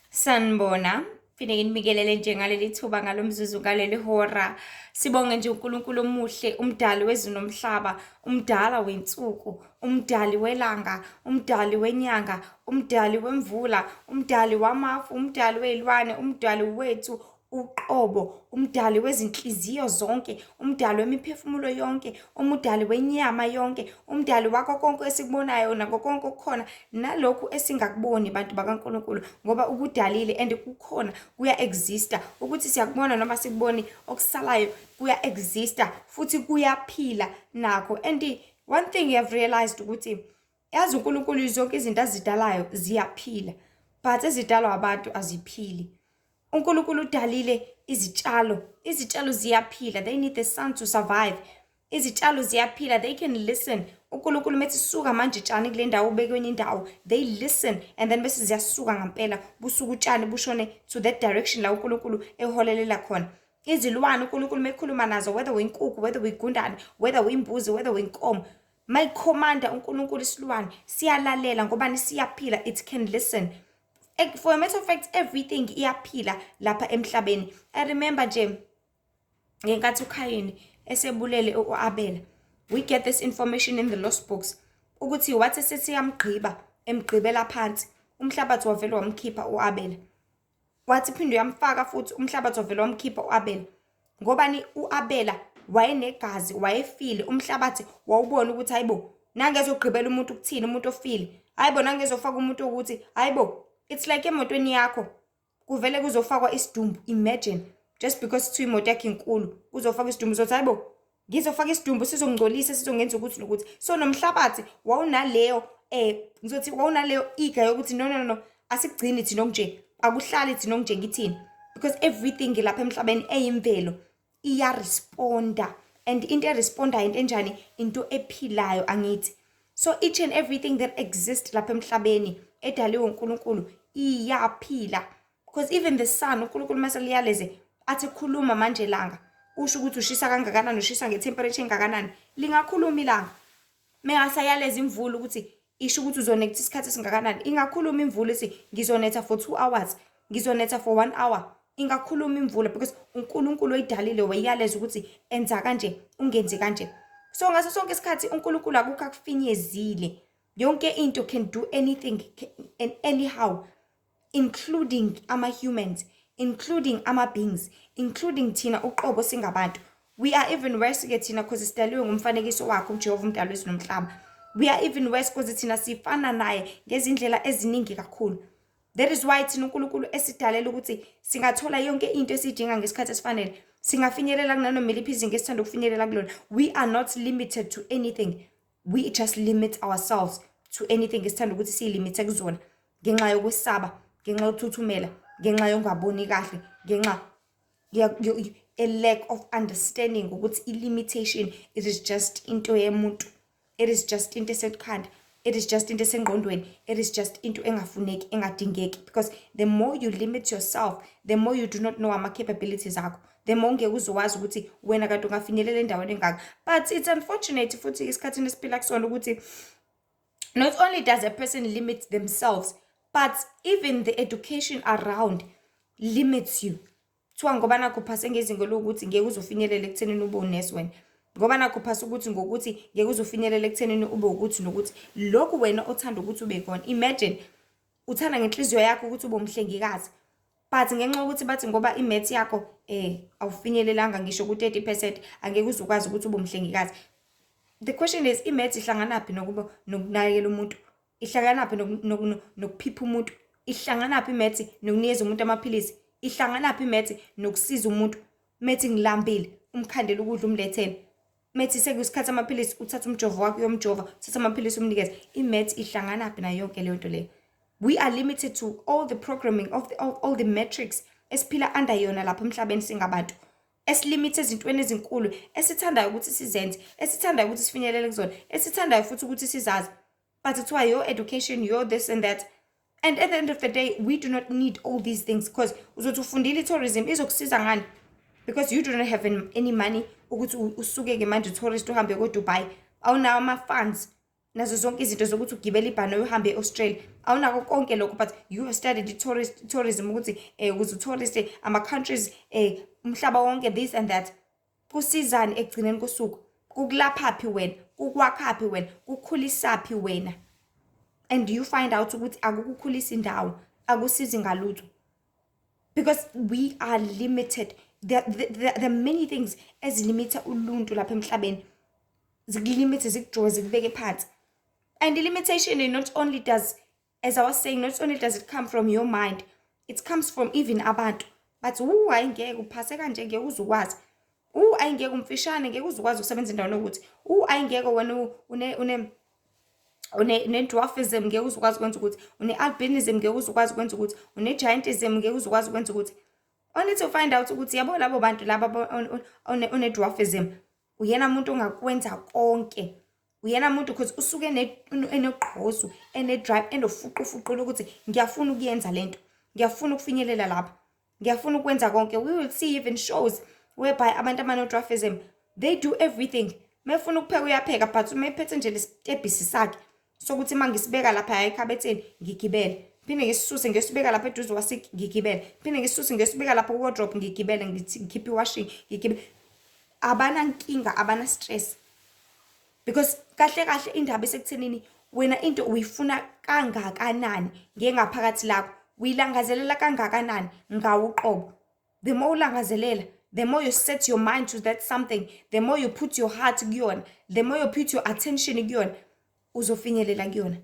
Sanibona. Phinde nginibingelele nje ngaleli thuba, ngalo mzuzu, ngaleli hora. Sibonge nje uNkulunkulu omuhle, umdali wezulu nomhlaba, umdala wensuku, umdali welanga, umdali wenyanga, umdali wemvula, umdali wamafu, umdali wey'lwane, umdali wethu uqobo, umdali wezinhliziyo zonke, umdali wemiphefumulo yonke, umdali wenyama yonke, umdali wakho konke esikubonayo nako konke okukhona nalokhu esingakuboni, bantu bakaNkulunkulu, ngoba ukudalile and kukhona, kuya-exista. Ukuthi siyakubona noma sikuboni, okusalayo kuya-exista futhi kuyaphila nakho. And one thing you have realized ukuthi yazi uNkulunkulu zonke izinto azidalayo ziyaphila, but ezidalwa abantu aziphili. UNkulunkulu udalile izitshalo, izitshalo ziyaphila, they need the sun to survive. Izitshalo ziyaphila, they can listen. UNkulunkulu methi suka manje tshani kule ndawo ube kwenye indawo, they listen and then bese ziyasuka ngampela, busuka utshani bushone to that direction la uNkulunkulu eholelela khona. Izilwane uNkulunkulu mekhuluma nazo, whether uyinkukhu, whether uyigundane, whether uyimbuzi, whether uyinkomo, mayikhomanda uNkulunkulu isilwane siyalalela ngobani? Siyaphila, it can listen. For a matter of fact, everything iyaphila lapha emhlabeni. I remember nje ngenkathi uKhayini esebulele u-Abela, we get this information in the lost books ukuthi wathi sethi yamgqiba, emgqibela phansi, umhlabathi wavele wamkhipha u-Abela. Wathi phinde uyamfaka futhi, umhlabathi wavele wamkhipha u-Abela. Ngobani? U-Abela wayenegazi, wayefile. Umhlabathi wawubona ukuthi hayibo, nangezogqibela umuntu ukuthini, umuntu ofile, hayibo, nangezofaka umuntu ukuthi hayibo. It's like emotweni yakho kuvele kuzofakwa isidumbu. Imagine, just because kuthiwa imoto yakho inkulu, kuzofakwa isidumbu, uzothi hayibo, ngizofaka isidumbu, sizongcolisa, sizongenza ukuthi nokuthi. So nomhlabathi wawunaleyo ngizothi wawunaleyo eager yokuthi no, no, no, asikugcini thina okunje, akuhlali thina okunje kithini, because everything lapha emhlabeni eyimvelo iyaresponda, and into erespondayo into enjani? Into ephilayo, angithi? So each and everything that exists lapha emhlabeni edaliwe uNkulunkulu iyaphila, because even the sun, uNkulunkulu mase liyaleze athi khuluma manje langa, usho ukuthi ushisa kangakanani, ushisa ngetemperature engakanani, lingakhuluma ilanga. Mengasayaleza imvula ukuthi isho ukuthi uzonetha isikhathi esingakanani, ingakhuluma imvula ithi ngizonetha for 2 hours, ngizonetha for one hour. Ingakhuluma imvula because uNkulunkulu oyidalile wayaleza ukuthi enza kanje, ungenzi kanje. So ngaso sonke isikhathi uNkulunkulu akukho akufinyezile. Yonke into can do anything and anyhow, including ama-humans, including ama-beings, including thina uqobo singabantu. We are even worse-ke thina because sidaliwe ngumfanekiso wakhe uJehova, umdali wezulu nomhlaba. We are even worse because thina sifana naye ngezindlela eziningi kakhulu. That is why thina uNkulunkulu esidalela ukuthi singathola yonke into esiyidinga ngesikhathi esifanele, singafinyelela kunanoma iliphi izinga esithanda ukufinyelela kulona. We are not limited to anything. We just limit ourselves to anything esithanda ukuthi siyilimithe kuzona ngenxa yokwesaba, ngenxa yokuthuthumela, ngenxa yokungaboni kahle, ngenxa a lack of understanding ukuthi i-limitation, it is just into yemuntu, it is just into esekhanda, it is just into esengqondweni, it is just into engafuneki, engadingeki, because the more you limit yourself, the more you do not know ama-capabilities akho, the more ngeke uzowazi ukuthi wena kade ungafinyelela endaweni engaka. But it's unfortunate futhi esikhathini esiphila kusona ukuthi not only does a person limit themselves, but even the education around limits you. Kuthiwa ngoba nakho uphase ngezinga lokuthi ngeke uze ufinyelele ekuthenini ube unesi wena, ngoba nakho uphase ukuthi ngokuthi ngeke uze ufinyelele ekuthenini ube ukuthi nokuthi lokhu wena othanda ukuthi ube khona. Imagine uthanda ngenhliziyo yakho ukuthi ube umhlengikazi, but ngenxa yokuthi bathi ngoba i-maths yakho awufinyelelanga ngisho ku-30%, angeke uze ukwazi ukuthi ube umhlengikazi. The question is, i-maths ihlanganaphi nokuba nokunakekela umuntu? Ihlanganaphi nokuphipha umuntu? Ihlanganaphi i-maths nokunikeza umuntu amaphilisi? Ihlanganaphi i-maths nokusiza umuntu methi ngilambile, umkhandele ukudla, umlethele, methi sekuyisikhathi amaphilisi, uthatha umjovo wakho uyomjova, uthatha amaphilisi umnikeze? I-maths ihlanganaphi nayo yonke leyo nto leyo? We are limited to all the programming of all the metrics esiphila under yona lapha emhlabeni singabantu, esilimithe ezintweni ezinkulu esithandayo ukuthi sizenze, esithandayo ukuthi sifinyelele kuzona, esithandayo futhi ukuthi sizazi. But kuthiwa your education, your this and that, and at the end of the day we do not need all these things, because uzothi ufundile i-tourism, izokusiza ngani? Because you do not have any money ukuthi usuke-ke manje tourist uhambe ko-Dubai. Awunawo ama-funds nazo zonke izinto zokuthi ugibele ibhanoyi uhambe e-Australia. Awunako konke lokho, but you have studied tourism ukuthi ukuze tourist ama-countries, umhlaba wonke, this and that. Kusizani ekugcineni kosuku? Kukulaphaphi wena? Kukwakhaphi wena? Kukhulisaphi wena? And you find out ukuthi akukukhulisa indawo, akusizi ngalutho, because we are limited. There are many things ezilimita uluntu lapha emhlabeni, zikulimithe, zikudrawe, zikubeke phansi. And the limitation, not only does, as I was saying, not only does it come from your mind, it comes from even abantu. But hayi, ngeke uphase kanje, ngeke uze ukwazi. Ayingeke, umfishane, ngeke uze ukwazi ukusebenza endaweni yokuthi. Ayingeke wena, une ne-dwarfism, ngeke uze ukwazi ukwenza ukuthi. Une-albinism, ngeke uze ukwazi ukwenza ukuthi. Une-giantism, ngeke uze ukwazi ukwenza ukuthi. Only to find out ukuthi, yabo, labo bantu laba one-dwarfism, uyena muntu ongakwenza konke, uyena muntu, because usuke enegqozu, ene-drive, enofuqufuqu lokuthi ngiyafuna ukuyenza lento, ngiyafuna ukufinyelela lapha, ngiyafuna ukwenza konke. We will see even shows whereby abantu abano-dwarfism, they do everything. Mefuna ukupheka, uyapheka, but uma ephethe nje lesitebhisi sakhe sokuthi uma ngisibeka lapha ekhabetheni ngigibele, phinde ngisisuse ngiyosibeka lapha eduze kwasink ngigibele, phinde ngisisuse ngiyosibeka lapha ku-wardrobe ngigibele, ngithi ngikhiphe iwashing ngigibele, abanankinga, abana stress, because kahle kahle indaba isekuthenini wena into uyifuna kangakanani ngengaphakathi lakho, uyilangazelela kangakanani ngawo uqobo. The more ulangazelela, the more you set your mind to that something, the more you put your heart kuyona, the more you put your attention kuyona, uzofinyelela kuyona,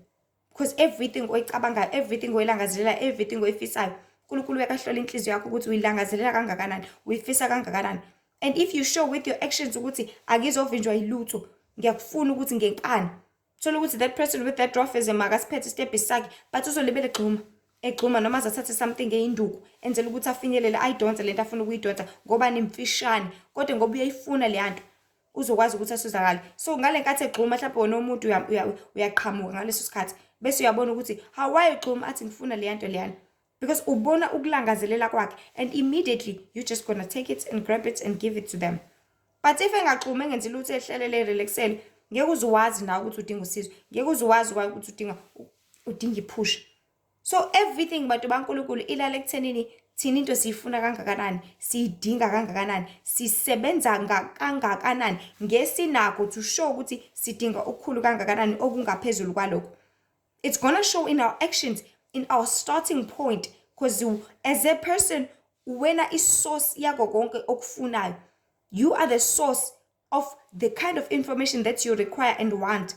because everything oyicabangayo, everything oyilangazelela, everything oyifisayo, uNkulunkulu uyakahlola inhliziyo yakho ukuthi uyilangazelela kangakanani, uyifisa kangakanani. And if you show with your actions ukuthi akizovinjwa yilutho, ngiyakufuna ukuthi ngenkani, thola ukuthi that person with that dwarfism akasiphethe isitebhisi sakhe, but uzolibele egxuma, egxuma, noma azathathe something eyinduku enzela ukuthi afinyelele, ayidonse lento afuna ukuyidonsa, ngoba nimfishane, kodwa ngoba uyayifuna le nto, uzokwazi ukuthi asizakale. So ngale nkathi egxuma, mhlawumbe wona umuntu uyaqhamuka ngaleso sikhathi, bese uyabona ukuthi how, why egxuma, athi ngifuna leya nto leyana, because ubona ukulangazelela kwakhe, and immediately you just gonna take it and grab it and give it to them. But if engaxhumi, engenzi lutho, ehlelele, erelaxele, ngeke uze uwazi nawe ukuthi udinga usizo, ngeke uze uwazi ukuthi udinga ipush. So everything, bantu baNkulunkulu, ilala ekuthenini thina into siyifuna kangakanani, siyidinga kangakanani, sisebenza kangakanani ngesinakho to show ukuthi sidinga okukhulu kangakanani okungaphezulu kwalokho. It's gonna show in our actions, in our starting point, because as a person, wena isource yako konke okufunayo. You are the source of the kind of information that you require and want.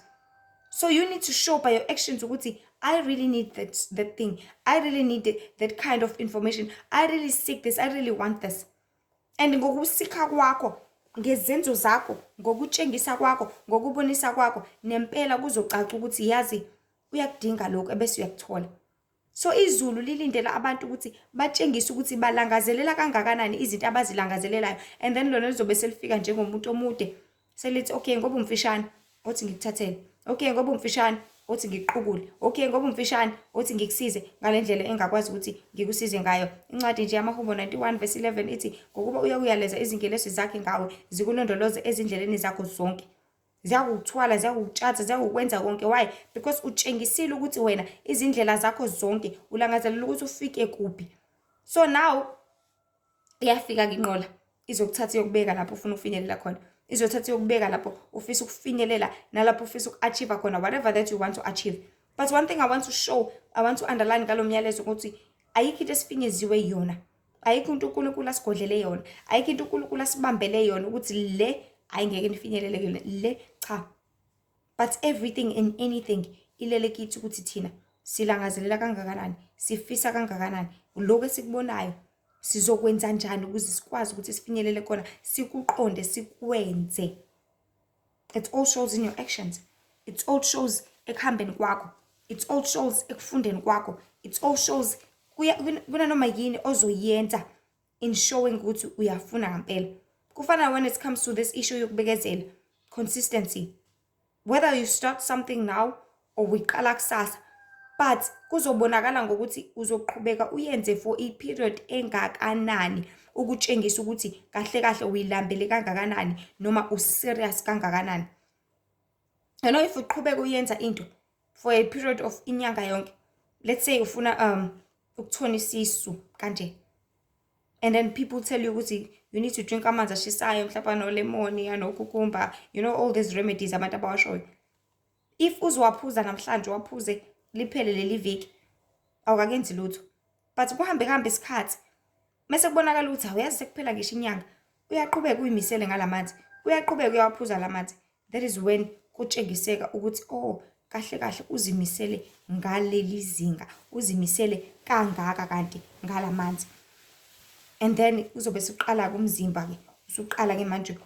So you need to show by your actions ukuthi I really need that thing, I really need that kind of information, I really seek this, I really want this. And ngokuseeka kwakho, ngezenzo zakho, ngokutshengisa kwakho, ngokubonisa kwakho, nempela kuzocaca ukuthi yazi uyakudinga lokho, ebese uyakuthola. So izulu lilindela abantu ukuthi batshengise ukuthi balangazelela kangakanani izinto abazilangazelelayo, and then lona lizobe selifika njengomuntu omude, selithi, "Okay, ngoba umfishane, othi ngikuthathele. Okay, ngoba umfishane, othi ngikuqukule. Okay, ngoba umfishane, othi ngikusize ngale ndlela engakwazi ukuthi ngikusize ngayo." Incwadi nje yamaHubo 91 verse 11 ithi, "Ngokuba uyakuyaleza izingelosi zakhe ngawe, zikulondoloze ezindleleni zakho zonke." Ziyakuthwala, ziyakutshatha, ziyakukwenza konke. Why? Because utshengisile ukuthi wena izindlela zakho zonke ulangazelela ukuthi ufike kuphi. So now iyafika-ke inqola, izokuthatha iyokubeka lapho ufuna ukufinyelela khona, izothatha iyokubeka lapho ufisa ukufinyelela nalapho ufisa uku-achieve khona, whatever that you want to achieve. But one thing I want to show, I want to underline ngalo myalezo ukuthi ayikho into esifinyeziwe yona, ayikho into uNkulunkulu asigodlele yona, ayikho into uNkulunkulu asibambele yona ukuthi le ayingeke nifinyelele kuyona le, cha. But everything and anything ilele kithi ukuthi thina silangazelela kangakanani, sifisa kangakanani lokhu esikubonayo, sizokwenza njani ukuze sikwazi ukuthi sifinyelele khona, sikuqonde, sikwenze. It all shows in your actions, it all shows ekuhambeni kwakho, it all shows ekufundeni kwakho, it all shows kunanoma yini ozoyenza in showing ukuthi uyafuna ngempela. Kufana when it comes to this issue yokubekezela, consistency, whether you start something now or uyiqala kusasa, but kuzobonakala ngokuthi uzoqhubeka uyenze for i-period engakanani ukutshengisa ukuthi kahle kahle uyilambele kangakanani noma userious kangakanani. If uqhubeka uyenza into for a period of inyanga yonke, Let's say ufuna ukuthona isisu kanje, and then people tell you ukuthi you need to drink amanzi ashisayo, mhlawumbe anolemoni, anokhukhumba, all these remedies abantu abawashoyo. If uzowaphuza namhlanje, waphuze liphele leli viki, awukakenzi lutho. But kuhambe kuhambe isikhathi, mase kubonakala ukuthi awuyazi, sekuphela ngisho inyanga, uyaqhubeka uyimisele ngalamanzi, uyaqhubeka uyawaphuza lamanzi, that is when kutshengiseka ukuthi, oh, kahle kahle uzimisele ngaleli zinga, uzimisele kangaka kanti ngalamanzi. And then uzobe suqala kumzimba ke, usuqala ke manje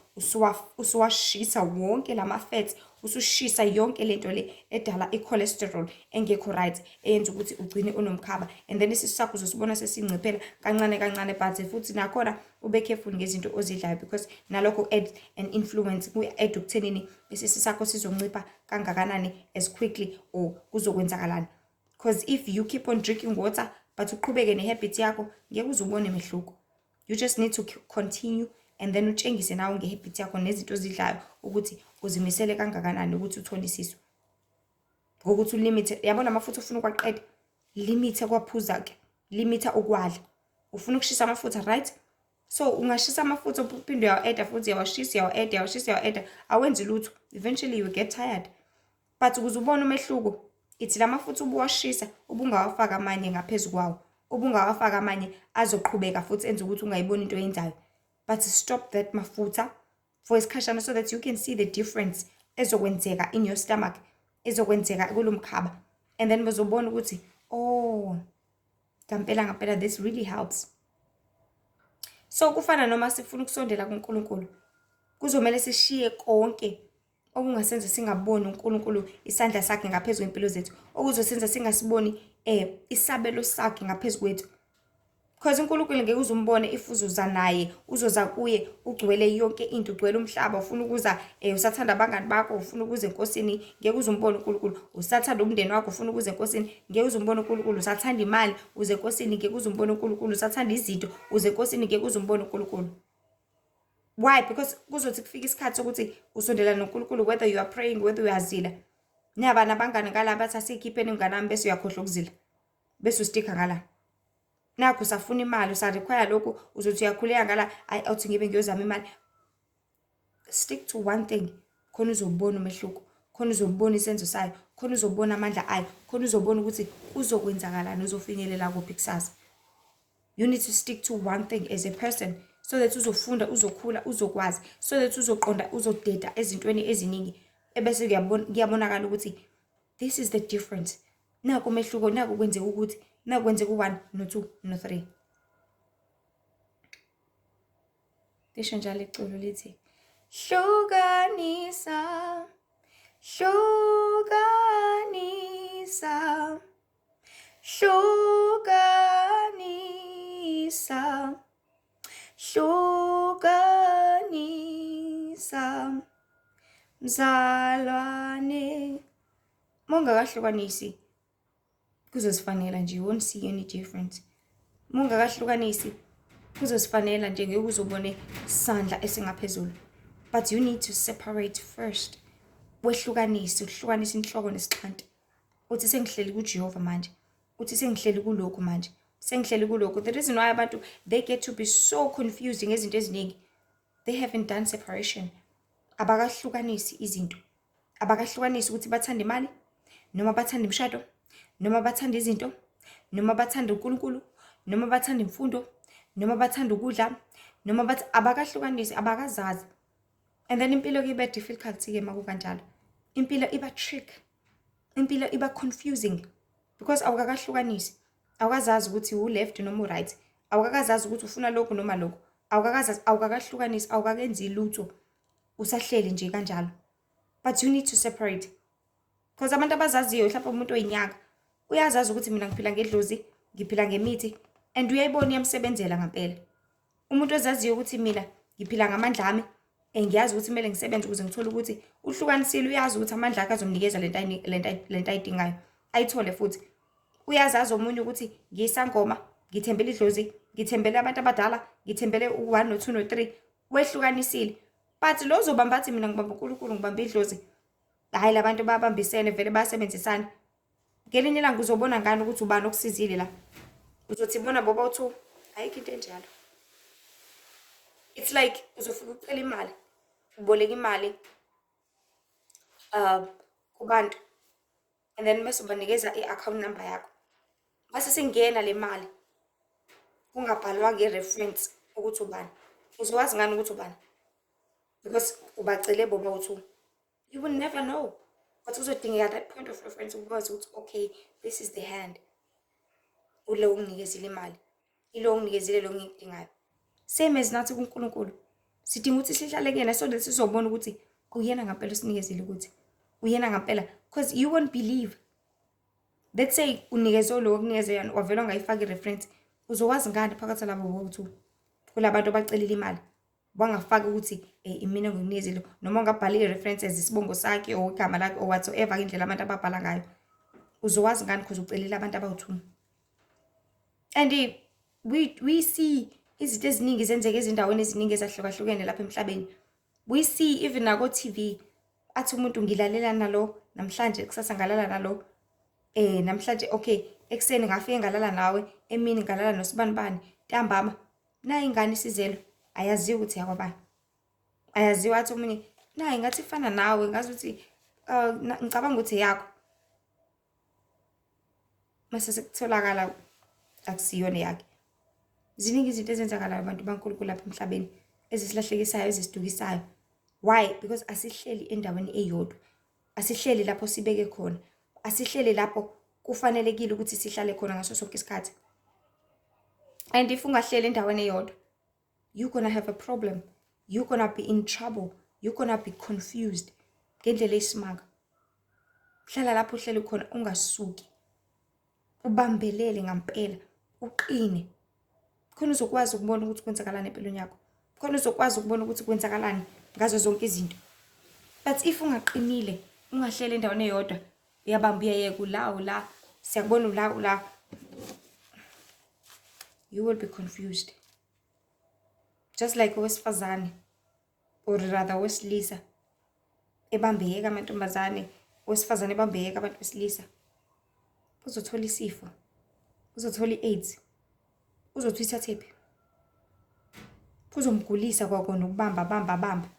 usuwashisa wonke lama fats, usushisa yonke lento le edala i-cholesterol engekho right, eyenza ukuthi ugcine unomkhaba. And then isisu sakho uzosibona sesinciphela kancane kancane. But futhi nakhona ube careful ngezinto ozidlayo, because nalokho add an influence, ku-add ukuthenini isisu sakho sizoncipha kangakanani as quickly or kuzokwenzakalani. Because if you keep on drinking water but uqhubeke ne-habit yakho, ngeke uze ubone mehluko. You just need to continue and then utshengise nawe nge-habit yakho nezinto ozidlayo ukuthi uzimisele kangakanani ukuthi uthole isisu, ngokuthi ulimite, yabona, amafutha ufuna ukwaqeda, limithe kwaphuza-ke, limitha ukwadla. Ufuna ukushisa amafutha, right? So ungashisa amafutha, uphinde uyawa-adda futhi, uyawashisa, uyawa-adda, uyawashisa, uyawa-adda, awenzi lutho. Eventually you get tired. But ukuze ubone umehluko, ithi la mafutha ubuwashisa, ubungawafaki amanye ngaphezu kwawo, ubungawafaki amanye azoqhubeka futhi enze ukuthi ungayiboni into oyenzayo. But stop that mafutha for isikhashana so that you can see the difference ezokwenzeka in your stomach, ezokwenzeka kulo mkhaba, and then bazobona ukuthi, oh, ngampela ngampela this really helps. So kufana noma sifuna ukusondela kuNkulunkulu, kuzomele sishiye konke okungasenza singaboni uNkulunkulu, isandla sakhe ngaphezu kwempilo zethu, okuzosenza singasiboni isabelo sakhe ngaphezu kwethu, because uNkulunkulu ngeke uze umbone if uzoza naye, uzoza kuye ugcwele yonke into, ugcwele umhlaba, ufuna ukuza, usathanda abangani bakho, ufuna ukuza enkosini. Ngeke uze umbone uNkulunkulu. Usathanda umndeni wakho, ufuna ukuza enkosini, ngeke uze umbone uNkulunkulu. Usathanda imali, uze enkosini, ngeke uze umbone uNkulunkulu. Usathanda izinto, uze enkosini, ngeke uze umbone uNkulunkulu. Why? Because kuzothi kufika isikhathi sokuthi usondela noNkulunkulu, whether you are praying, whether uyazila, niyaba nabangani ngala, bathi asikhipheni mngani wami, bese uyakhohlwa ukuzila, bese ustikha ngala. Nakho usafuna imali, usarequire lokhu, uzothi uyakhuleka ngala, ayi, awuthi ngibe ngiyozama imali. Stick to one thing, khona uzobona umehluko, khona uzobona isenzo sayo, khona uzobona amandla ayo, khona uzobona ukuthi kuzokwenzakalani, uzofinyelela kuphi kusasa. You need to stick to one thing as a person so that uzofunda, uzokhula, uzokwazi, so that uzoqonda, uzodeda ezintweni eziningi, ebese kuyabonakala ukuthi this is the difference, naku umehluko, naku kwenzeka ukuthi, naku kwenzeka u-one no-two no-three. Lisho njalo iculo lithi, "Hlukanisa, hlukanisa, hlukanisa, hlukanisa, mzalwane." Uma ungakahlukanisi, kuzosifanela nje, you won't see any difference. Uma ungakahlukanisi, kuzosifanela nje, ngeke uzobone isandla esingaphezulu. But you need to separate first, wehlukanise, uhlukanise inhloko nesixhanti, uthi sengihleli kuJehova manje, uthi sengihleli kulokhu manje, sengihleli kulokhu. The reason why abantu they get to be so confused ngezinto eziningi, they haven't done separation. Abakahlukanisi izinto, abakahlukanisi ukuthi bathanda imali noma bathanda imishado noma bathanda izinto noma bathanda uNkulunkulu noma bathanda imfundo noma bathanda ukudla noma bathi, abakahlukanisi, abakazazi. And then impilo ke iba difficult ke makukanjalo, impilo iba trick, impilo iba confusing, because awukakahlukanisi, awukazazi ukuthi u-left noma u-right, awukakazazi ukuthi ufuna lokhu noma lokhu, awukakazazi, awukakahlukanisi, awukakenzi lutho, usahleli nje kanjalo. But you need to separate, because abantu abazaziyo, mhlawumbe umuntu oyinyanga uyazazi ukuthi mina ngiphila ngedlozi, ngiphila ngemithi, and uyayibona iyamsebenzela ngampela. Umuntu ozaziyo ukuthi mina ngiphila ngamandla ami, ngiyazi ukuthi kumele ngisebenze ukuze ngithole ukuthi, uhlukanisile, uyazi ukuthi amandla akhe azomnikeza lento ayidingayo, ayithole. Futhi uyazazi omunye ukuthi ngiyisangoma, ngithembele idlozi, ngithembele abantu abadala, ngithembele u-one no-two no-three, wehlukanisile. But lo ozobamba athi mina ngibamba uNkulunkulu, ngibamba idlozi, hhayi, la bantu babambisene vele, bayasebenzisana. Ngelinye ilanga uzobona ngani ukuthi ubani okusizile la? Uzothi bona boba u-two. Ayikho into enjalo. It's like uzofika ucela imali, uboleka imali kubantu and then bese ubanikeza i-account number yakho. Mase singena le mali kungabhalwanga i-reference ukuthi ubani. Uzowazi ngani ukuthi ubani? Because ubacele boba u-two. You will never know. But kuzodingeka that point of reference ukwazi ukuthi, okay, this is the hand. Ulo unginikezile imali. Ilo unginikezile lo ngikudingayo. Same as nathi kuNkulunkulu. Sidinga ukuthi sihlale kuyena so that sizobona ukuthi uyena ngampela usinikezile, ukuthi uyena ngampela, because you won't believe. Let's say unikezwe lo okunikeze yona, wavela wangayifaka i-reference, uzowazi ngani phakathi labo bowu-two kulabantu abacelile imali wangafaki ukuthi imina ngikunikezile, noma ungabhala i-references, isibongo sakhe or igama lakhe or whatsoever, indlela abantu ababhala ngayo? Uzowazi ngani? Because ucelile abantu abawu-two. And we see izinto eziningi zenzeka ezindaweni eziningi ezahlukahlukene lapha emhlabeni. We see even nako-TV, athi umuntu, "Ngilalela nalo namhlanje, kusasa ngalala nalo, namhlanje, okay, ekuseni ngafike ngalala nawe, emini ngalala nosibanibani, ntambama nayi ingane isizelwe, ayaziwa ukuthi yakwabani, ayaziwa." Athi omunye, "Nayi ngathi ifana nawe, ngazi ukuthi ngicabanga ukuthi eyakho." Mase sekutholakala akusiyona yakhe. Ziningi izinto ezenzakalayo, abantu baNkulunkulu, lapha emhlabeni, ezisilahlekisayo, ezisidukisayo. Why? Because asihleli endaweni eyodwa, asihleli lapho sibeke khona, asihleli lapho kufanelekile ukuthi sihlale khona ngaso sonke isikhathi. And if ungahleli endaweni eyodwa, you're gonna have a problem, you're gonna be in trouble, you're gonna be confused ngendlela eyisimanga. Hlala lapho uhleli khona, ungasuki, ubambelele ngampela, uqine, khona uzokwazi ukubona ukuthi kwenzakalani empilweni yakho, khona uzokwazi ukubona ukuthi kwenzakalani ngazo zonke izinto. But if ungaqinile, ungahleli endaweni eyodwa, uyabamba, uyayeka, ula ula, siyakubona, ula ula, you will be confused, just like owesifazane, or rather owesilisa ebambeyeka amantombazane, owesifazane ebambeyeka abantu besilisa, uzothola isifo, uzothola i-AIDS. Uzothi uyithathephi? Kuzomgulisa kwakona ukubamba bamba bamba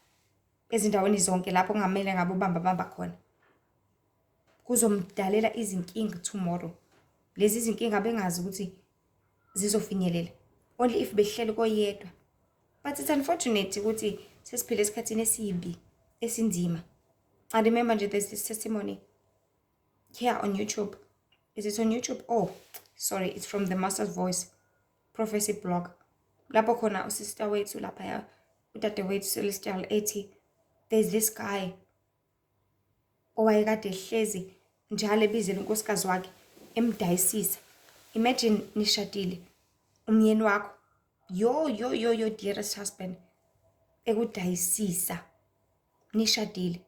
ezindaweni zonke lapho kungamele ngabe ubamba bamba khona. Kuzomdalela izinkinga tomorrow. Lezi zinkinga bengazi ukuthi zizofinyelela only if behleli koyedwa. But it's unfortunate ukuthi sesiphila esikhathini esibi, esinzima. I remember nje there's this testimony here on YouTube. Is it on YouTube? Oh, sorry, it's from the Master's Voice Prophecy blog, lapho khona usister wethu laphaya, udadewethu Celestial, ethi there's this guy owayekade ehlezi njalo ebizela unkosikazi wakhe, emdayisisa. Imagine nishadile, umyeni wakho, yo yo yo yo dearest husband, ekudayisisa nishadile.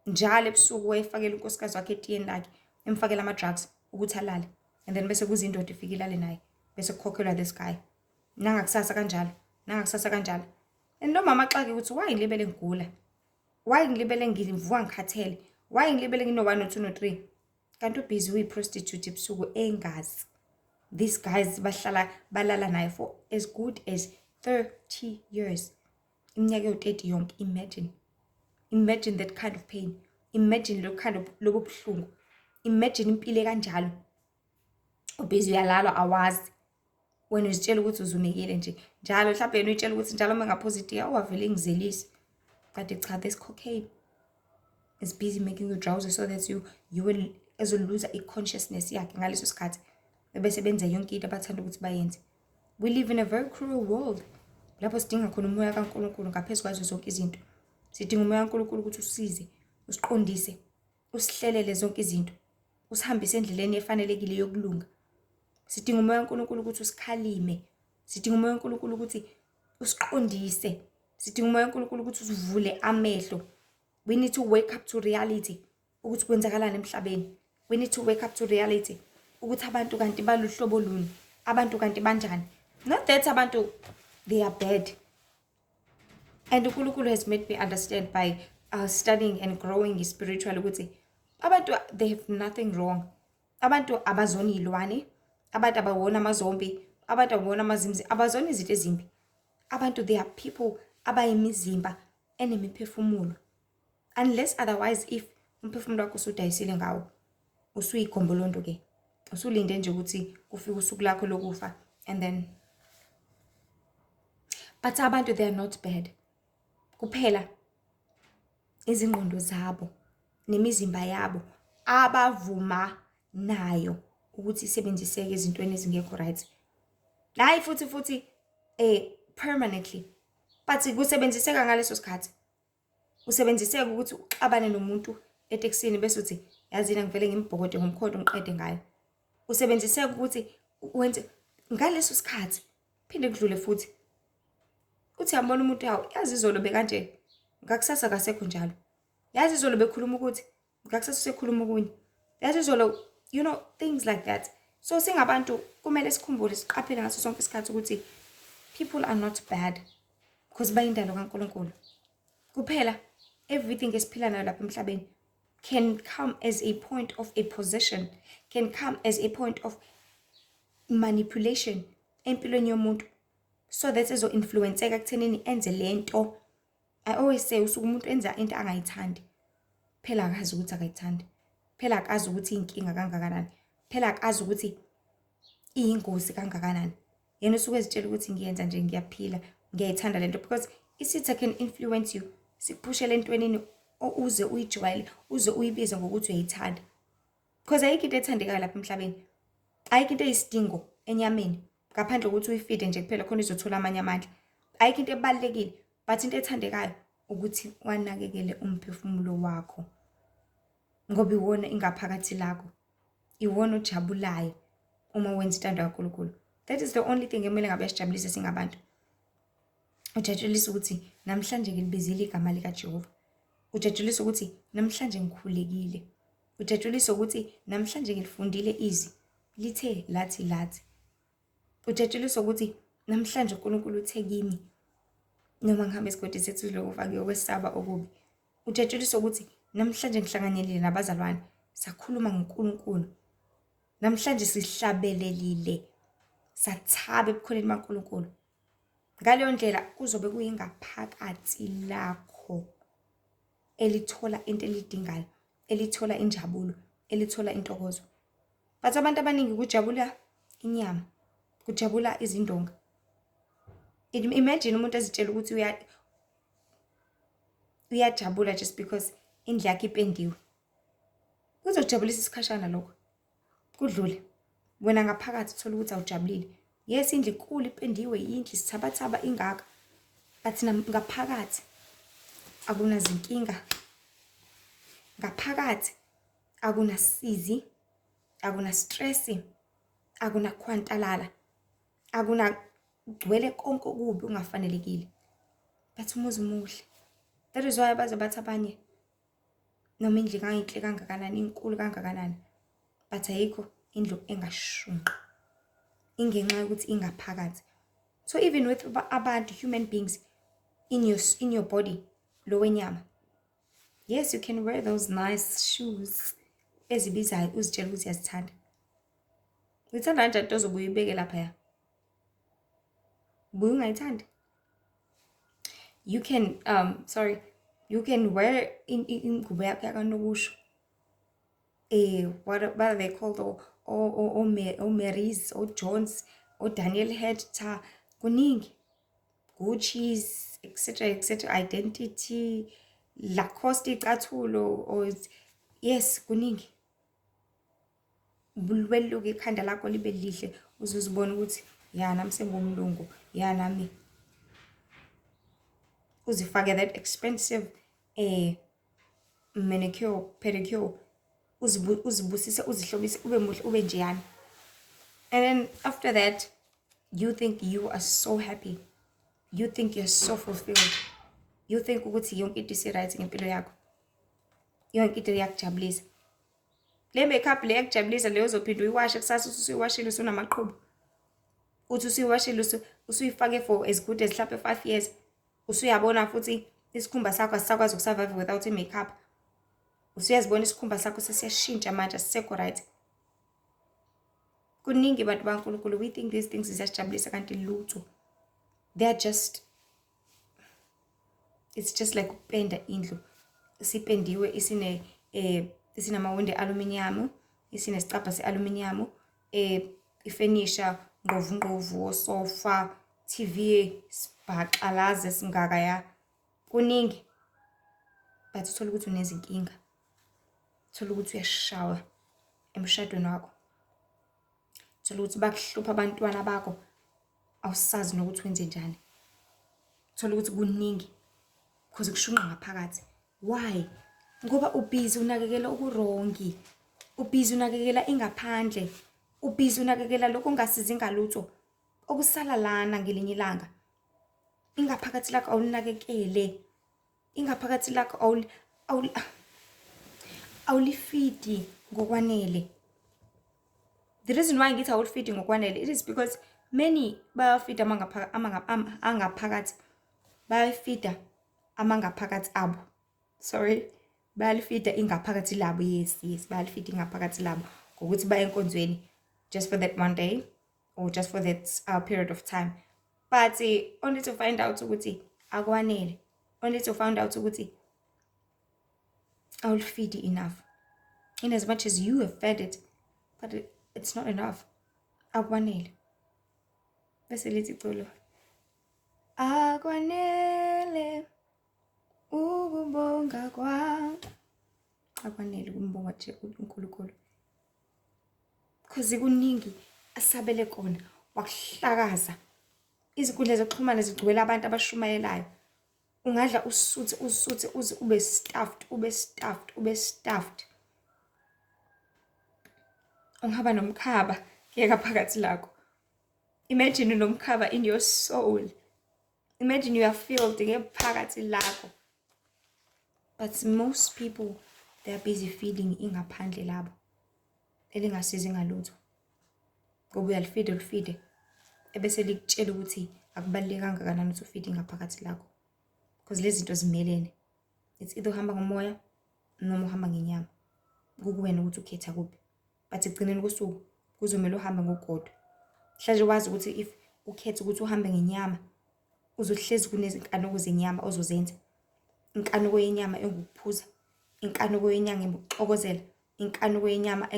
Njalo ebusuku wayefakela unkosikazi wakhe etiyeni lakhe, emfakela ama-drugs ukuthi alale, and then bese kuze indoda ifike ilale naye, bese kukhokhelwa this guy. Nangakusasa kanjalo, nangakusasa kanjalo. And lo mama axake ukuthi, "Why ngilibele ngigula? Why ngilibele ngivuka ngikhathele? Why ngilibele ngino-one, no-two, no-three?" Kanti ubhizi uyi-prostitute ebusuku engazi. These guys bahlala balala naye for as good as 30 years, iminyaka ewu-30 yonke. Imagine, imagine that kind of pain. Imagine lo kind of lobo buhlungu. Imagine impilo ekanjalo, ubhizi uyalalwa, awazi. Wena uzitshela ukuthi uzumekile nje njalo, mhlawumbe yena uyitshela ukuthi njalo uma ngaphuza itiye awavele ngizelise, kanti cha, this cocaine is busy making you drowsy so that you will ezoluza i-consciousness yakhe ngaleso sikhathi, bese benza yonke into abathanda ukuthi bayenze. We live in a very cruel world lapho sidinga khona umoya kaNkulunkulu ngaphezu kwazo zonke izinto. Sidinga umoya kaNkulunkulu ukuthi usize, usiqondise, usihlelele zonke izinto, usihambise endleleni efanelekile yokulunga. Sidinga umoya kaNkulunkulu ukuthi usikhalime. Sidinga umoya kaNkulunkulu ukuthi usiqondise. Sidinga umoya kaNkulunkulu ukuthi usivule amehlo. We need to wake up to reality ukuthi kwenzakalani emhlabeni. We need to wake up to reality ukuthi abantu kanti baluhlobo luni, abantu kanti banjani. Not that abantu, they are bad. And uNkulunkulu has made me understand by studying and growing spiritually ukuthi abantu, they have nothing wrong. Abantu abazona iy'lwane, abantu abawona ama-zombie, abantu abawona amazimzi, abazona izinto ezimbi. Abantu, they are people abayimizimba enemiphefumulo. Unless otherwise if umphefumulo wakho usudayisile ngawo, usuyigombolondo-ke, usulinde nje ukuthi kufike usuku lakho lokufa and then. But abantu, they are not bad. Kuphela izingqondo zabo nemizimba yabo abavuma nayo ukuthi isebenziseke ezintweni ezingekho right. Hayi futhi permanently, but kusebenziseka ngaleso sikhathi. Usebenziseka ukuthi uxabane nomuntu etekisini bese uthi, "Yazini, ngivele ngimbhokode ngomkhonto ngiqede ngayo." Usebenziseka ukuthi wenze ngaleso sikhathi, phinde kudlule futhi. Uthi yabona umuntu yawo, yazi izolo bekanje, ngakusasa kasekho njalo. Yazi izolo bekhuluma ukuthi, ngakusasa usekhuluma okunye. Yazi izolo, things like that. So singabantu kumele sikhumbule, siqaphele ngaso sonke isikhathi ukuthi people are not bad because bayindalo kaNkulunkulu. Kuphela everything esiphila nayo lapha emhlabeni can come as a point of a possession, can come as a point of manipulation empilweni yomuntu so that ezo-influence-eka ekuthenini enze lento. I always say usuke umuntu enza into angayithandi, phela akazi ukuthi akayithandi, phela akazi ukuthi iyinkinga kangakanani, phela akazi ukuthi iyingozi kangakanani. Yena usuke ezitshela ukuthi ngiyenza nje, ngiyaphila, ngiyayithanda lento, because isitha can influence you, sikuphushele entwenini uze uyijwayele, uze uyibize ngokuthi uyayithanda. Because ayikho into ethandekayo lapha emhlabeni, ayikho into eyisidingo enyameni ngaphandle kokuthi uyifide nje kuphela khona izothola amanye amandla. Ayikho into ebalulekile, but into ethandekayo ukuthi wanakekele umphefumulo wakho, ngoba iwona ingaphakathi lakho, iwona ojabulayo uma wenza intando kaNkulunkulu. That is the only thing ekumele ngabe yasijabulisa singabantu. Ujatshulisa ukuthi namhlanje ngilibizile igama likaJehova. Ujatshulisa ukuthi namhlanje ngikhulekile. Ujatshulisa ukuthi namhlanje ngilifundile izwi, lithe lathi lathi. Ujatshulisa ukuthi namhlanje uNkulunkulu uthe kimi, noma ngihambe esigodini sethuli lokufa, ngiyokwesaba okubi. Ujatshulisa ukuthi namhlanje ngihlanganyelile nabazalwane, sakhuluma ngoNkulunkulu. Namhlanje sihlabelelile, sathaba ebukhoneni baNkulunkulu. Ngaleyo ndlela kuzobe kuyingaphakathi lakho elithola into elidingayo, elithola injabulo, elithola intokozo. But abantu abaningi kujabula inyama, kujabula izindonga. Imagine umuntu ezitshela ukuthi uyajabula just because indlu yakhe ipendiwe. Kuzojabulisa isikhashana lokho, kudlule. Wena ngaphakathi uthola ukuthi awujabulile. Yes, indlu inkulu, ipendiwe, yinhle, isithabathaba ingaka. But ngaphakathi akunazinkinga. Ngaphakathi akunasizi, akuna stress, akunakhwantalala, akuna kugcwele konke okubi ungafanelekile. But umuzi muhle. That is why baze bathi abanye noma indlu ingayinhle kangakanani, inkulu kangakanani, but ayikho indlu engashunqa. Ingenxa yokuthi ingaphakathi. So even with abantu, human beings in your body, lo wenyama. Yes, you can wear those nice shoes ezibizayo, uzitshela ukuthi uyazithanda. Uyithanda kanjani into ozobuye uyibeke laphaya? Ubuye ungayithandi? You can sorry, you can wear ingubo yakho yakanokusho. What are they called? O Marys, o Jones, o Daniel Hechter, kuningi. Gucci's, etc etc, Identity, Lacoste icathulo, or yes, kuningi. Weluke ikhanda lakho libe lihle, uzuzibona ukuthi ya, nami sengumlungu, ya, nami uzifake that expensive manicure, pedicure, uzibusise, uzihlobise, ube muhle, ube njeyana. And then after that you think you are so happy, you think you're so fulfilled, you think ukuthi yonke into isi-right ngempilo yakho, yonke into iyakujabulisa. Le makeup le yakujabulisa leyo uzophinda uyiwashe kusasa, usuyiwashile usunamaqhubu, uthi usuyiwashile, usuyifake for as good as mhlampe 5 years, usuyabona futhi isikhumba sakho asisakwazi uku-survive without i-makeup. Usuyazibona isikhumba sakho sesiyashintsha manje, asisekho right. Kuningi bantu baNkulunkulu, we think these things ziyasijabulisa kanti lutho. They are just, it's just like ukupenda indlu. Isipendiwe, isine isinamawindi aluminium, isinesicabha se-aluminium, ifenisha ngqovu ngqovu, osofa, TV, sibhaxalaze singaka ya. Kuningi. But uthola ukuthi unezinkinga. Uthola ukuthi uyashawa emshadweni wakho. Uthola ukuthi bakuhlupha abantwana bakho, awusazi nokuthi wenze njani. Uthola ukuthi kuningi because kushunqa ngaphakathi. Why? Ngoba ubhizi unakekela okurongi. Ubhizi unakekela ingaphandle. Ubhizi unakekela lokho ongasizi ngalutho. Okusala lana ngelinye ilanga. Ingaphakathi lakho awulinakekele. Ingaphakathi lakho awulifidi ngokwanele. The reason why ngithi awulifidi ngokwanele, it is because many bayafida angaphakathi, bayafida amangaphakathi abo. Sorry, bayalifida ingaphakathi labo. Yes, bayalifida ingaphakathi labo ngokuthi baye enkonzweni just for that one day or just for that period of time. But only to find out ukuthi akwanele, only to find out ukuthi awulifidi enough. In as much as you have fed it, but it's not enough. Akwanele. Bese lithi iculo, akwanele ukubonga kwami. Akwanele ukumbonga nje uNkulunkulu. Because kuningi asabele kona, wakuhlakaza. Izinkundla zokuxhumana zigcwele abantu abashumayelayo. Ungadla usuthe usuthe uze ube stuffed, ube stuffed, ube stuffed. Ungaba nomkhaba kuyeka phakathi lakho. Imagine unomkhaba in your soul. Imagine you are filled ngephakathi lakho. But most people, they are busy feeding ingaphandle labo elingasizi ngalutho. Ngoba uyalifida ulifide ebese likutshela ukuthi akubalulekanga kangakanani ukuthi ufide ingaphakathi lakho. Because lezi zinto zimelene. It's either uhamba ngomoya noma uhamba ngenyama. Kukuwena ukuthi ukhetha kuphi. But ekugcineni kosuku kuzomele uhambe ngokukodwa. Hlale wazi ukuthi if ukhetha ukuthi uhambe ngenyama, uzohlezi kunezinkanuko zenyama ozozenza. Inkanuko yenyama engukuphuza, inkanuko yenyama engukuxokozela, inkanuko yenyama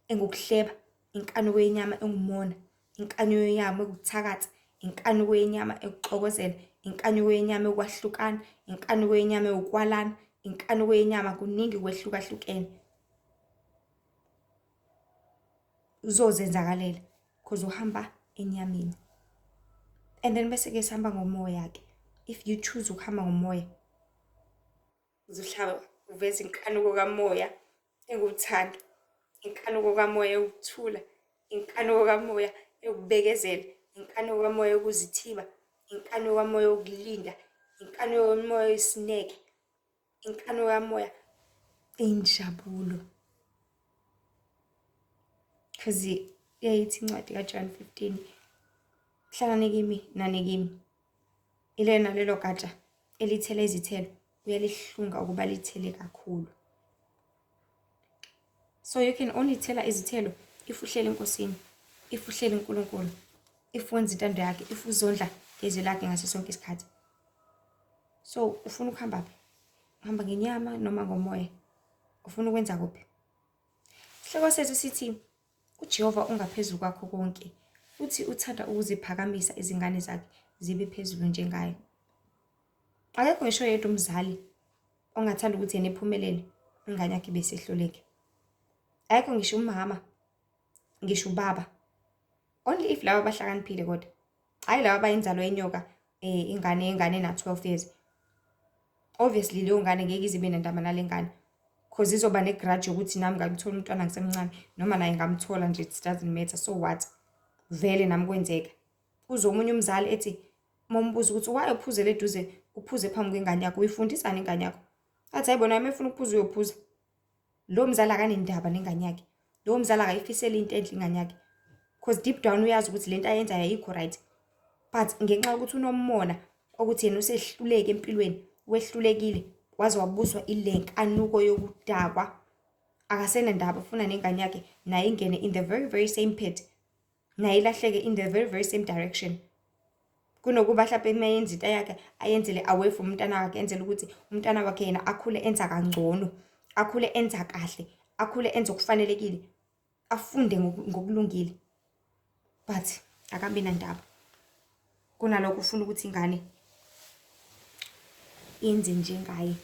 engukuhleba, inkanuko yenyama engumona, inkanuko yenyama engukuthakatha, inkanuko yenyama ekuxokozela, inkanuko yenyama ekwahlukana, inkanuko yenyama ewukwalana, inkanuko yenyama, kuningi kwehlukahlukene. Uzozenzakalela because uhamba enyameni. And then bese ke sihamba ngomoya ke. If you choose ukuhamba ngomoya, uzohlaba uveza inkanuko kamoya enguthando, inkanuko kamoya yokuthula, inkanuko kamoya yokubekezela, inkanuko kamoya yokuzithiba, inkanuko kamoya yokulinda, inkanuko kamoya yesineke, inkanuko kamoya injabulo. Because yayithi incwadi kaJohn 15, hlalani kimi nani kimi. Ilena lelo gatsha elithela izithelo uyalihlunga ukuba lithele kakhulu. So you can only thela izithelo if uhleli eNkosini, if uhleli uNkulunkulu, if wenza intando yakhe, if uzondla ngezwi lakhe ngaso sonke isikhathi. So ufuna ukuhamba phi? Uhamba ngenyama noma ngomoya? Ufuna ukwenza kuphi? Isihloko sethu sithi uJehova ungaphezulu kwakho konke futhi uthanda ukuziphakamisa izingane zakhe zibe phezulu njengaye. Akekho ngisho yedwa umzali ongathanda ukuthi yena ephumelele ingane yakhe bese ehluleke. Akekho ngisho umama, ngisho ubaba. Only if laba bahlakaniphile kodwa. Hhayi laba abayinzalo yenyoka, ingane yengane ena-12 years. Obviously leyo ngane ngeke ize ibe nendaba nale ngane. Cause izoba ne-grudge yokuthi nami ngamthola umntwana ngisemncane noma naye ngamthola nje, it doesn't matter, so what? Vele nami kwenzeka. Uzwe omunye umzali ethi uma umbuza ukuthi why uphuzele eduze, uphuze phambi kwengane yakho, uyifundisani ingane yakho? Athi hayi bona uma efuna ukuphuza uyophuza. Lo mzali akanendaba nengane yakhe. Lowo mzali akayifiseli into enhle ingane yakhe. Cause deep down uyazi ukuthi lento ayenzayo ayikho right. But ngenxa yokuthi unomona ukuthi yena usehluleke empilweni, wehlulekile, waze wabuswa ile nkanuko yokudakwa. Akasenandaba, ufuna nengane yakhe naye ingene in the very very same pit, naye ilahleke in the very very same direction, kunokuba mhlawumbe uma yenza into yakhe ayenzele away from umntana wakhe, enzele ukuthi umntana wakhe yena akhule enza kangcono, akhule enza kahle, akhule enza okufanelekile, afunde ngokulungile. But akabi nandaba, kunalokho ufuna ukuthi ingane yenze njengaye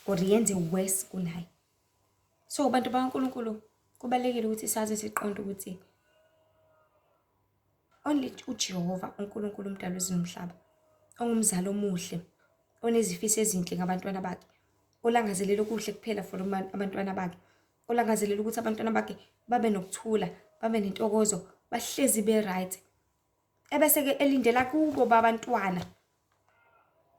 or yenze worse kunaye. So bantu bakaNkulunkulu, kubalulekile ukuthi sazi, siqonde ukuthi only uJehova uNkulunkulu, umdali wezulu nomhlaba, ongumzali omuhle, onezifiso ezinhle ngabantwana bakhe, olangazelela okuhle kuphela for abantwana bakhe, olangazelela ukuthi abantwana bakhe babe nokuthula, babe nentokozo, bahlezi be-right, ebese-ke elindela kubo babantwana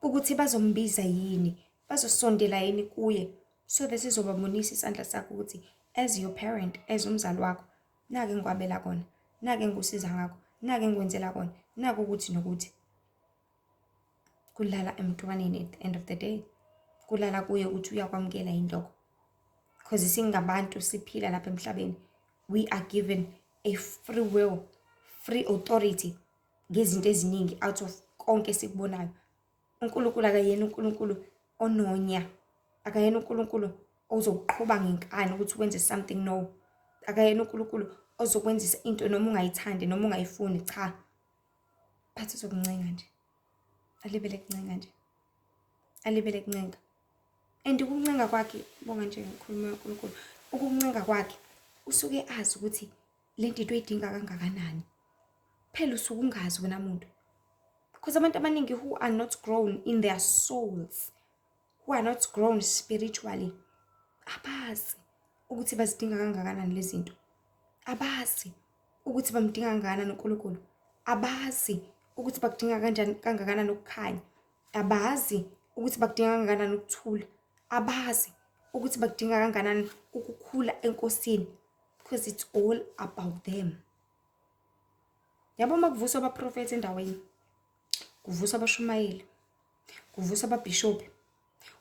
ukuthi bazombiza yini, bazosondela yini kuye, so that izobabonisa isandla sakho ukuthi as your parent, as umzali wakho, nake ngikwabela kona, nake ngikusiza ngakho, nake ngikwenzela kona, naku ukuthi nokuthi. Kulala emntwaneni. At the end of the day, kulala kuye ukuthi uyakwamukela yini lokho, because singabantu siphila lapha emhlabeni, we are given a free will, free authority ngezinto eziningi out of konke esikubonayo. UNkulunkulu akayena uNkulunkulu ononya, akayena uNkulunkulu ozokuqhuba ngenkani ukuthi wenze something. No, akayena uNkulunkulu ozokwenzisa into noma ungayithandi noma ungayifuni. Cha, but uzokuncenga nje, alibele kuncenga nje, alibele kuncenga. And ukuncenga kwakhe, bonga nje ngikhuluma uNkulunkulu, ukuncenga kwakhe usuke azi ukuthi le nto into oyidinga kangakanani. Phela usuke ungazi wena muntu, because abantu abaningi who are not grown in their souls, who are not grown spiritually, abazi ukuthi bazidinga kangakanani lezi zinto, abazi ukuthi bamdinga kangakanani uNkulunkulu, abazi ukuthi bakudinga kanjani kangakanani ukukhanya, abazi ukuthi bakudinga kangakanani ukuthula, abazi ukuthi bakudinga kangakanani ukukhula eNkosini, because it's all about them. Yabo, uma kuvuswa abaprofethi endaweni, kuvuswa abashumayeli, kuvuswa ababhishobhi,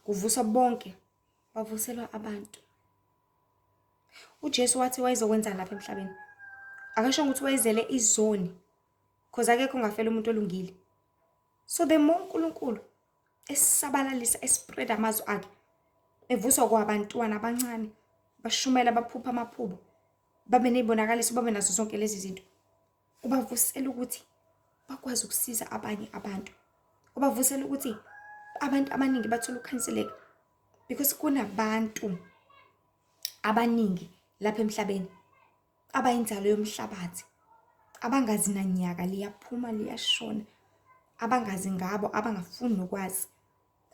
kuvuswa bonke, bavuselwa abantu. UJesu wathi wayezokwenzani lapha emhlabeni? Akasho ukuthi wayezele izoni, because akekho ongafela umuntu olungile. So the more uNkulunkulu esabalalisa, e-spread amazwi akhe, evuswa kwabantwana abancane, bashumayela, baphupha amaphupho, babe ney'bonakaliso, babe nazo zonke lezi zinto, ubavusela ukuthi bakwazi ukusiza abanye abantu, ubavusela ukuthi abantu abaningi bathole ukukhanyiseleka, because kunabantu abaningi lapha emhlabeni abayinzalo yomhlabathi, abangazi nanyaka liyaphuma liyashona, abangazi ngabo, abangafuni nokwazi,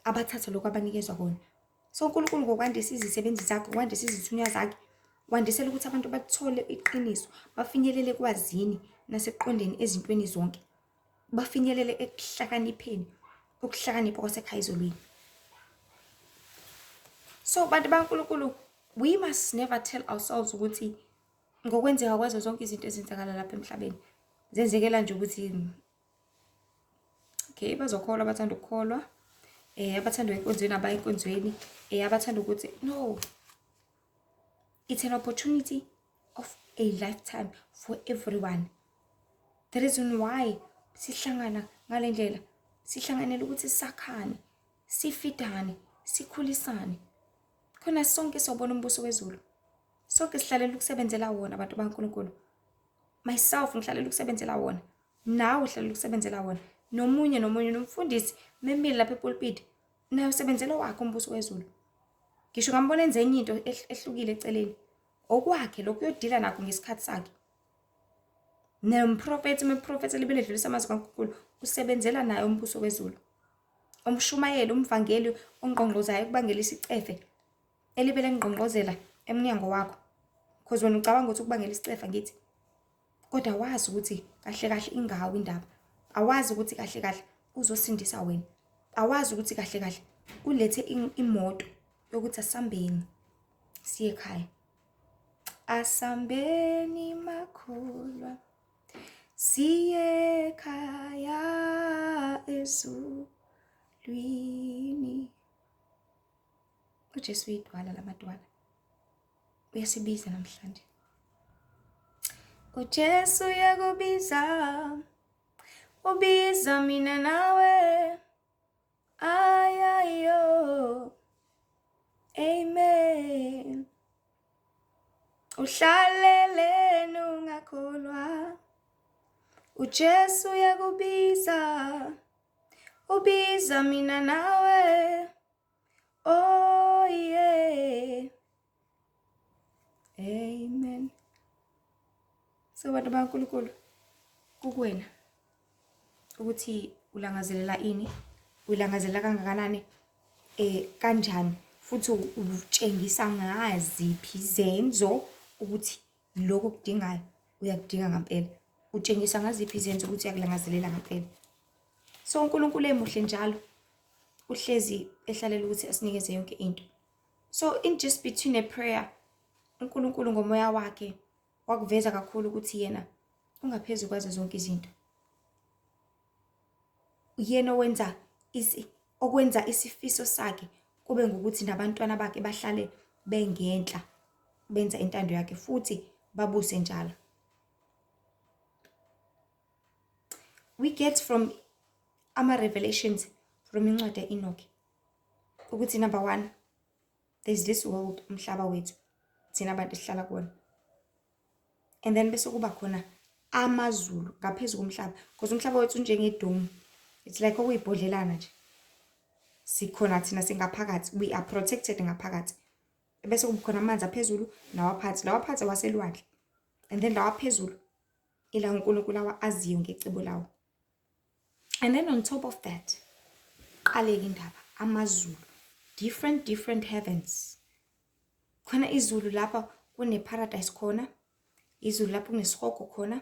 abathatha lokhu abanikezwa kona. So uNkulunkulu ngokwandisa izisebenzi zakhe, ngokwandisa izithunywa zakhe, wandisela ukuthi abantu bathole iqiniso, bafinyelele ekwazini nasekuqondeni ezintweni zonke, bafinyelele ekuhlakanipheni, ukuhlakanipha kwasekhaya ezulwini. So bantu baNkulunkulu, we must never tell ourselves ukuthi ngokwenzeka kwazo zonke izinto ezenzakala lapha emhlabeni zenzekela nje ukuthi okay, bazokholwa abathanda ukukholwa, abathanda enkonzweni abaya enkonzweni, abathanda ukuthi. No, it's an opportunity of a lifetime for everyone. The reason why sihlangana ngale ndlela, sihlanganela ukuthi sakhane, sifidane, sikhulisane, khona sonke sobona umbuso wezulu. Sonke sihlalela ukusebenzela wona, abantu baNkulunkulu. Myself, ngihlalela ukusebenzela wona, nawe uhlalela ukusebenzela wona, nomunye nomunye, nomfundisi memile lapha epulpit naye usebenzela wakhe umbuso wezulu. Ngisho ngambona enze enye into ehlukile eceleni, okwakhe lokhu, uyodila nakho ngesikhathi sakhe. Nomprofethi, umprofethi elibele edlulisa amazwi kaNkulunkulu, usebenzela naye umbuso wezulu. Umshumayeli, umvangeli ongqongqozayo ekubangela isicefe, elibele ngqongqozela emnyango wakho, because wena ucabanga ukuthi ukubangela isicefe, angithi? Kodwa wazi ukuthi kahle kahle ingawo indaba, awazi ukuthi kahle kahle uzosindisa wena, awazi ukuthi kahle kahle ulethe imoto yokuthi asambeni siye ekhaya. Asambeni makholwa, siye ekhaya ezulwini. UJesu uyidwala lamadwala. Uyasibiza namhlanje. UJesu uyakubiza, ubiza mina nawe. Ayayo. Amen. Uhlaleleni ungakholwa. UJesu uyakubiza, ubiza mina nawe. Oh yeah. Amen. So bantu baNkulunkulu kukuwena ukuthi ulangazelela ini, ulangazelela kangakanani, kanjani futhi utshengisa ngaziphi izenzo ukuthi lokho okudingayo uyakudinga ngampela. Utshengisa ngaziphi izenzo ukuthi uyakulangazelela ngampela. So uNkulunkulu emuhle njalo uhlezi ehlalela ukuthi asinikeze yonke into. So in just between a prayer, uNkulunkulu ngomoya wakhe wakuveza kakhulu ukuthi yena ungaphezu kwazo zonke izinto. Uyena owenza okwenza isifiso sakhe kube ngukuthi nabantwana bakhe bahlale bengenhla, benza intando yakhe futhi babuse njalo. We get from ama revelations from incwadi ya-Enoch ukuthi number one, there's this world, umhlaba wethu thina abantu esihlala kuwona, and then bese kuba khona amazulu ngaphezu komhlaba, because umhlaba wethu unjengedome, it's like okuyibhodlelana nje, sikhona thina singaphakathi, we are protected ngaphakathi. Bese kuba khona amanzi aphezulu nawaphansi, lawa phansi awaselwandle, and then lawa phezulu ila uNkulunkulu awa aziyo ngecebo lawo. And then on top of that, qaleke indaba amazulu, different heavens. Khona izulu lapha kune paradise khona, izulu lapho kunesihogo khona,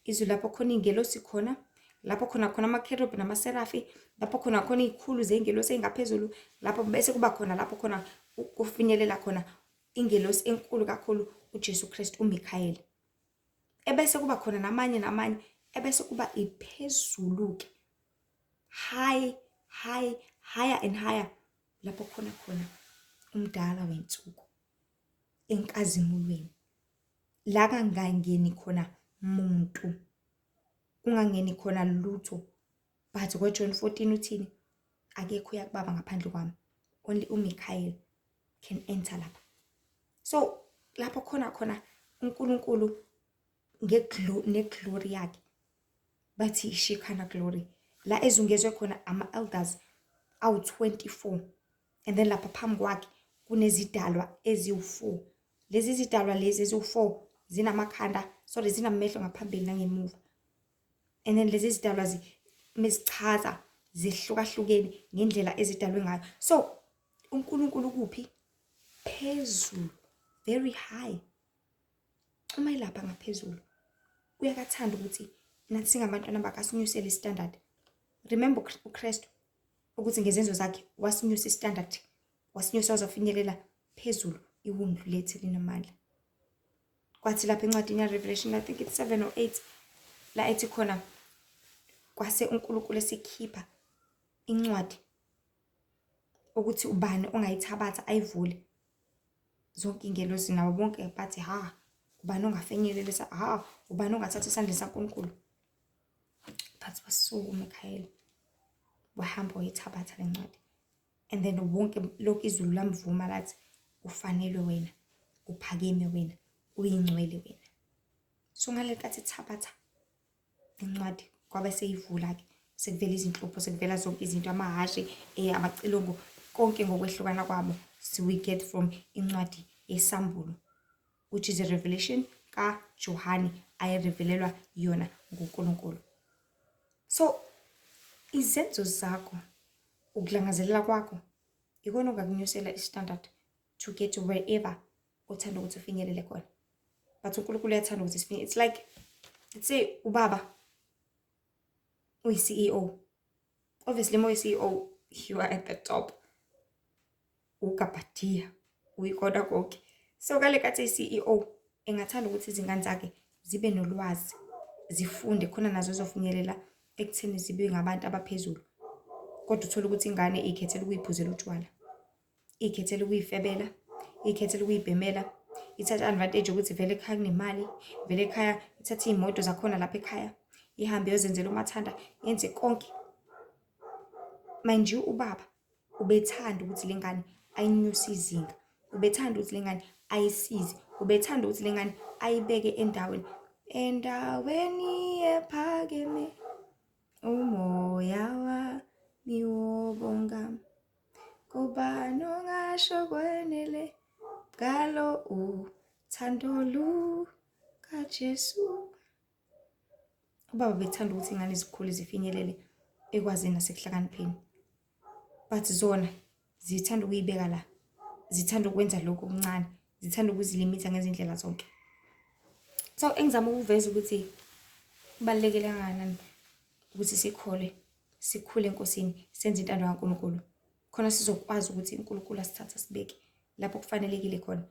izulu lapho khona ingelosi khona, lapho khona khona amakherubi namaserafi, lapho khona khona izikhulu zengelosi engaphezulu, lapho bese kuba khona lapho khona kufinyelela khona ingelosi enkulu kakhulu uJesu Kristu uMikhayeli. Ebese kuba khona namanye namanye, ebese kuba iphezulu ke, high, high, higher and higher, lapho khona khona umdala wensuku enkazimulweni, la kangangeni khona muntu, kungangeni khona lutho. But ngoJohn 14 uthini? Akekho uyakubaba ngaphandle kwami, only uMikhayeli can enter lapha. So lapho khona khona uNkulunkulu neglory yakhe, bathi Shekinah glory, la ezungezwe khona ama-elders awu-24, and then lapha phambi kwakhe kunezidalwa eziwu-4. Lezi zidalwa lezi eziwu-4 zinamakhanda, sorry, zinamehlo ngaphambili nangemuva. And then lezi zidalwa mezichaza zihlukahlukene ngendlela ezidalwe ngayo. So uNkulunkulu kuphi? Phezulu, very high. Uma elapha ngaphezulu uyakathanda ukuthi nathi singabantwana bakhe asinyusele istandard. Remember uKristu ukuthi ngezenzo zakhe wasinyusa istandard, wasinyusa wazofinyelela phezulu iwundlu lethu linamandla. Kwathi lapha encwadini ya Revelation, I think it's 7 or 8, la ethi khona kwase uNkulunkulu esikhipha incwadi ukuthi ubani ongayithabatha ayivule. Zonke ingelosi nabo bonke bathi ha, ubani ongafinyelela, ha, ubani ongathatha isandla saNkulunkulu. But wasuka uMikhayeli wahamba wayithabatha le ncwadi, and then wonke lokhu izulu lamvuma lathi ufanelwe wena, uphakeme wena, uyingcwele wena. So ngale nkathi thabatha incwadi kwabe seyivula-ke, sekuvela izinhlupho, sekuvela zonke izinto, amahhashi, amacilongo, konke ngokwehlukana kwabo. So we get from incwadi yesambulo, which is a revelation kaJohane ayerevelelwa yona nguNkulunkulu. So izenzo zakho, ukulangazelela kwakho, ikona ongakunyusela istandard to get to wherever othanda ukuthi ufinyelele khona. But uNkulunkulu uyathanda ukuthi sifinyelele. It's like, let's say ubaba uyi-CEO. Obviously uma uyi-CEO, you are at the top. Ugabhadiya, uyikona konke. So kale kathi i-CEO engathanda ukuthi izingane zakhe zibe nolwazi, zifunde khona nazo zizofinyelela ekutheni zibe ngabantu abaphezulu. Kodwa uthola ukuthi ingane ikhethela ukuyiphuzela utshwala, ikhethela ukuyifebela, ikhethela ukuyibhemela, Ithathe advantage ukuthi vele ekhaya kunemali, vele ekhaya ithathe iy'moto zakhona lapha ekhaya, ihambe iyozenzela umathanda, yenze konke. Mind you, ubaba ubethanda ukuthi le ngane ayinyuse izinga, ubethanda ukuthi le ngane ayisize, ubethanda ukuthi le ngane ayibeke endaweni, endaweni ephakeme, umoya wami wobonga. Kubani ongasho kwenele ngalo uthando lukaJesu. Ubaba bethanda ukuthi ingane zikhule zifinyelele ekwazini nasekuhlakanipheni, but zona zithanda ukuyibeka la, zithanda ukwenza lokhu okuncane, zithanda ukuzilimitha ngezindlela zonke. So engizama ukuveza ukuthi kubalulekile kangakanani ukuthi sikhole, sikhule eNkosini, senze intando kaNkulunkulu, khona sizokwazi ukuthi uNkulunkulu asithathe asibeke lapho kufanelekile khona,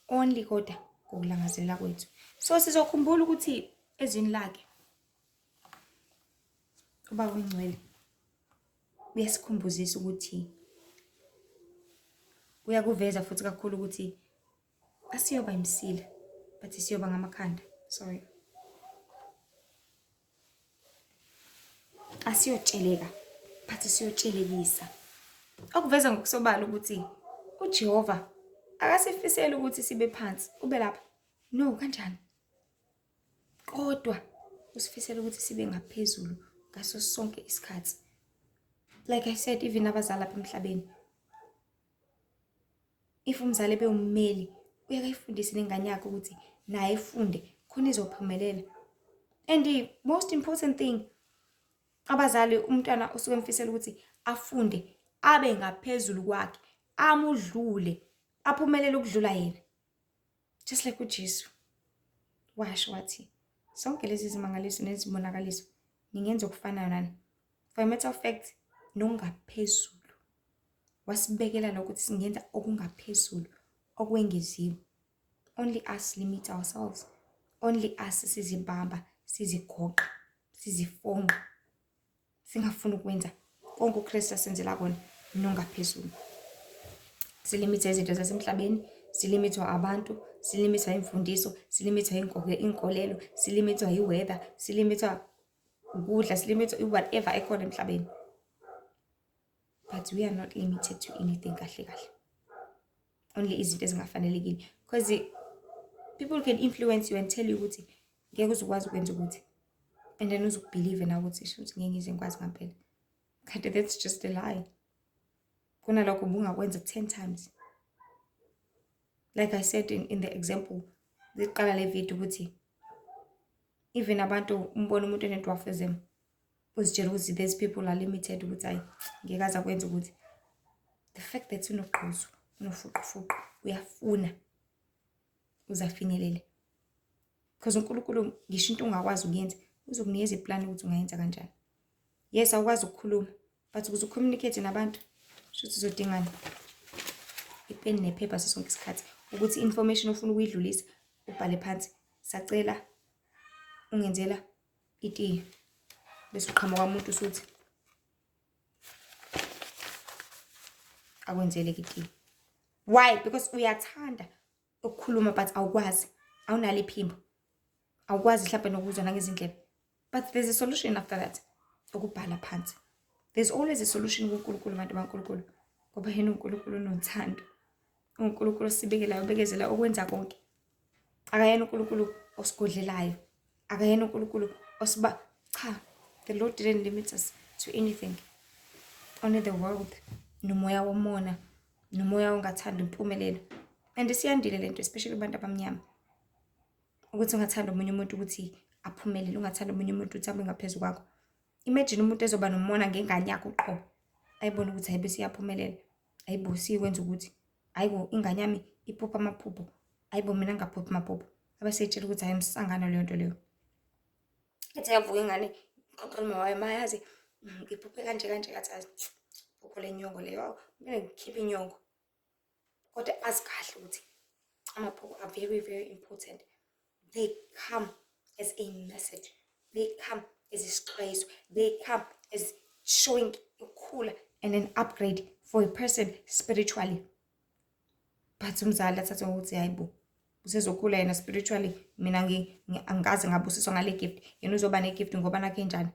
only kodwa ngokulangazelela kwethu. So sizokhumbula ukuthi ezwini lakhe uBaba oNgcwele uyasikhumbuzisa ukuthi uyakuveza futhi kakhulu ukuthi asiyoba imisila but siyoba ngamakhanda, sorry, asiyotsheleka but siyotshelekisa. Okuveza ngokusobala ukuthi uJehova akasifiseli ukuthi sibe phansi, ube lapha, no, kanjani, kodwa usifisela ukuthi sibe ngaphezulu ngaso sonke isikhathi. Like I said, even abazali lapha emhlabeni, if umzali ebewummeli, uyakayifundise nengane yakhe ukuthi naye efunde khona izophumelela. And the most important thing, abazali, umntwana usuke emfisela ukuthi afunde abe ngaphezulu kwakhe, amudlule, aphumelele ukudlula yena. Just like uJesu washo wathi, sonke lezi zimangaliso nezibonakaliso ningenza okufanayo nani. For a matter of fact, nongaphezulu. Wasibekela lokho ukuthi singenza okungaphezulu, okwengeziwe. Only us limit ourselves. Only us sizibamba, sizigoqa, sizifonqa, singafuni ukwenza konke uKristu asenzela kona nongaphezulu. Silimitha izinto zasemhlabeni, silimithwa abantu, silimithwa imfundiso, silimithwa inkolelo, silimithwa i-weather, silimithwa ukudla, silimithwa i-whatever ekhona emhlabeni. But we are not limited to anything kahle kahle. Only izinto ezingafanelekile. Because people can influence you and tell you ukuthi ngeke uzukwazi ukwenza ukuthi, and then uzukubelieve na ukuthi shuthi ngeke ngize ngikwazi ngampela. Kanti that's just a lie. Kunalokho ubungakwenza 10 times. Like I said in the example liqala le video ukuthi even abantu umbona umuntu ene-dwarfism, uzitshela ukuthi these people are limited, ukuthi hayi ngeke aze akwenze ukuthi. The fact that unogqozu, unofuqufuqu, uyafuna uzafinyelele. Because uNkulunkulu ngisho into ungakwazi ukuyenza, uzokunikeza iplan ukuthi ungayenza kanjani. Yes, awukwazi ukukhuluma, but ukuze ucommunicate nabantu, shuthi uzodingani ipeni nephepha sonke isikhathi, ukuthi information ofuna ukuyidlulisa ubhale phansi. Sacela ungenzela itiye, bese uqhamuka umuntu usuthi akwenzele itiye. Why? Because uyathanda ukukhuluma but awukwazi, awunalo iphimbo, awukwazi mhlawumbe nokuzwa nangezindlebe. But there's a solution after that, ukubhala phansi. There's always a solution kuNkulunkulu, bantu baNkulunkulu, ngoba yena uNkulunkulu unothando, uNkulunkulu osibekelayo, obekezela, okwenza konke. Akayena uNkulunkulu osigodlelayo, akayena uNkulunkulu osiba, cha, the Lord didn't limit us to anything. Only the world nomoya womona, nomoya ongathanda impumelelo. And siyandile lento, especially kubantu abamnyama, ukuthi ungathanda omunye umuntu ukuthi aphumelele, ungathanda omunye umuntu ukuthi abe ngaphezu kwakho. Imagine umuntu ezoba nomona ngengane yakho uqobo, ayibone ukuthi hayibe siyaphumelela, hayibo siyikwenza ukuthi hayibo ingane yami iphupha amaphupho, hayibo mina ngingaphuphi amaphupho, abeseyitshela ukuthi hayi msangano leyo nto leyo. Ethi yavuka ingane ixoxela uma wayo, mayazi ngiphuphe kanje kanje, kathi azi phupho lenyongo leyo, kumele ngikhiphe inyongo. Kodwa azi kahle ukuthi amaphupho are very very important. They come as a message, they come as isixwayiso, they come as showing ukukhula and an upgrade for a person spiritually. But umzali athathe ngokuthi hayibo, Usezokhula yena spiritually, mina angikaze ngabusiswa ngale gift, yena uzoba ne-gift ngoba nakho enjani.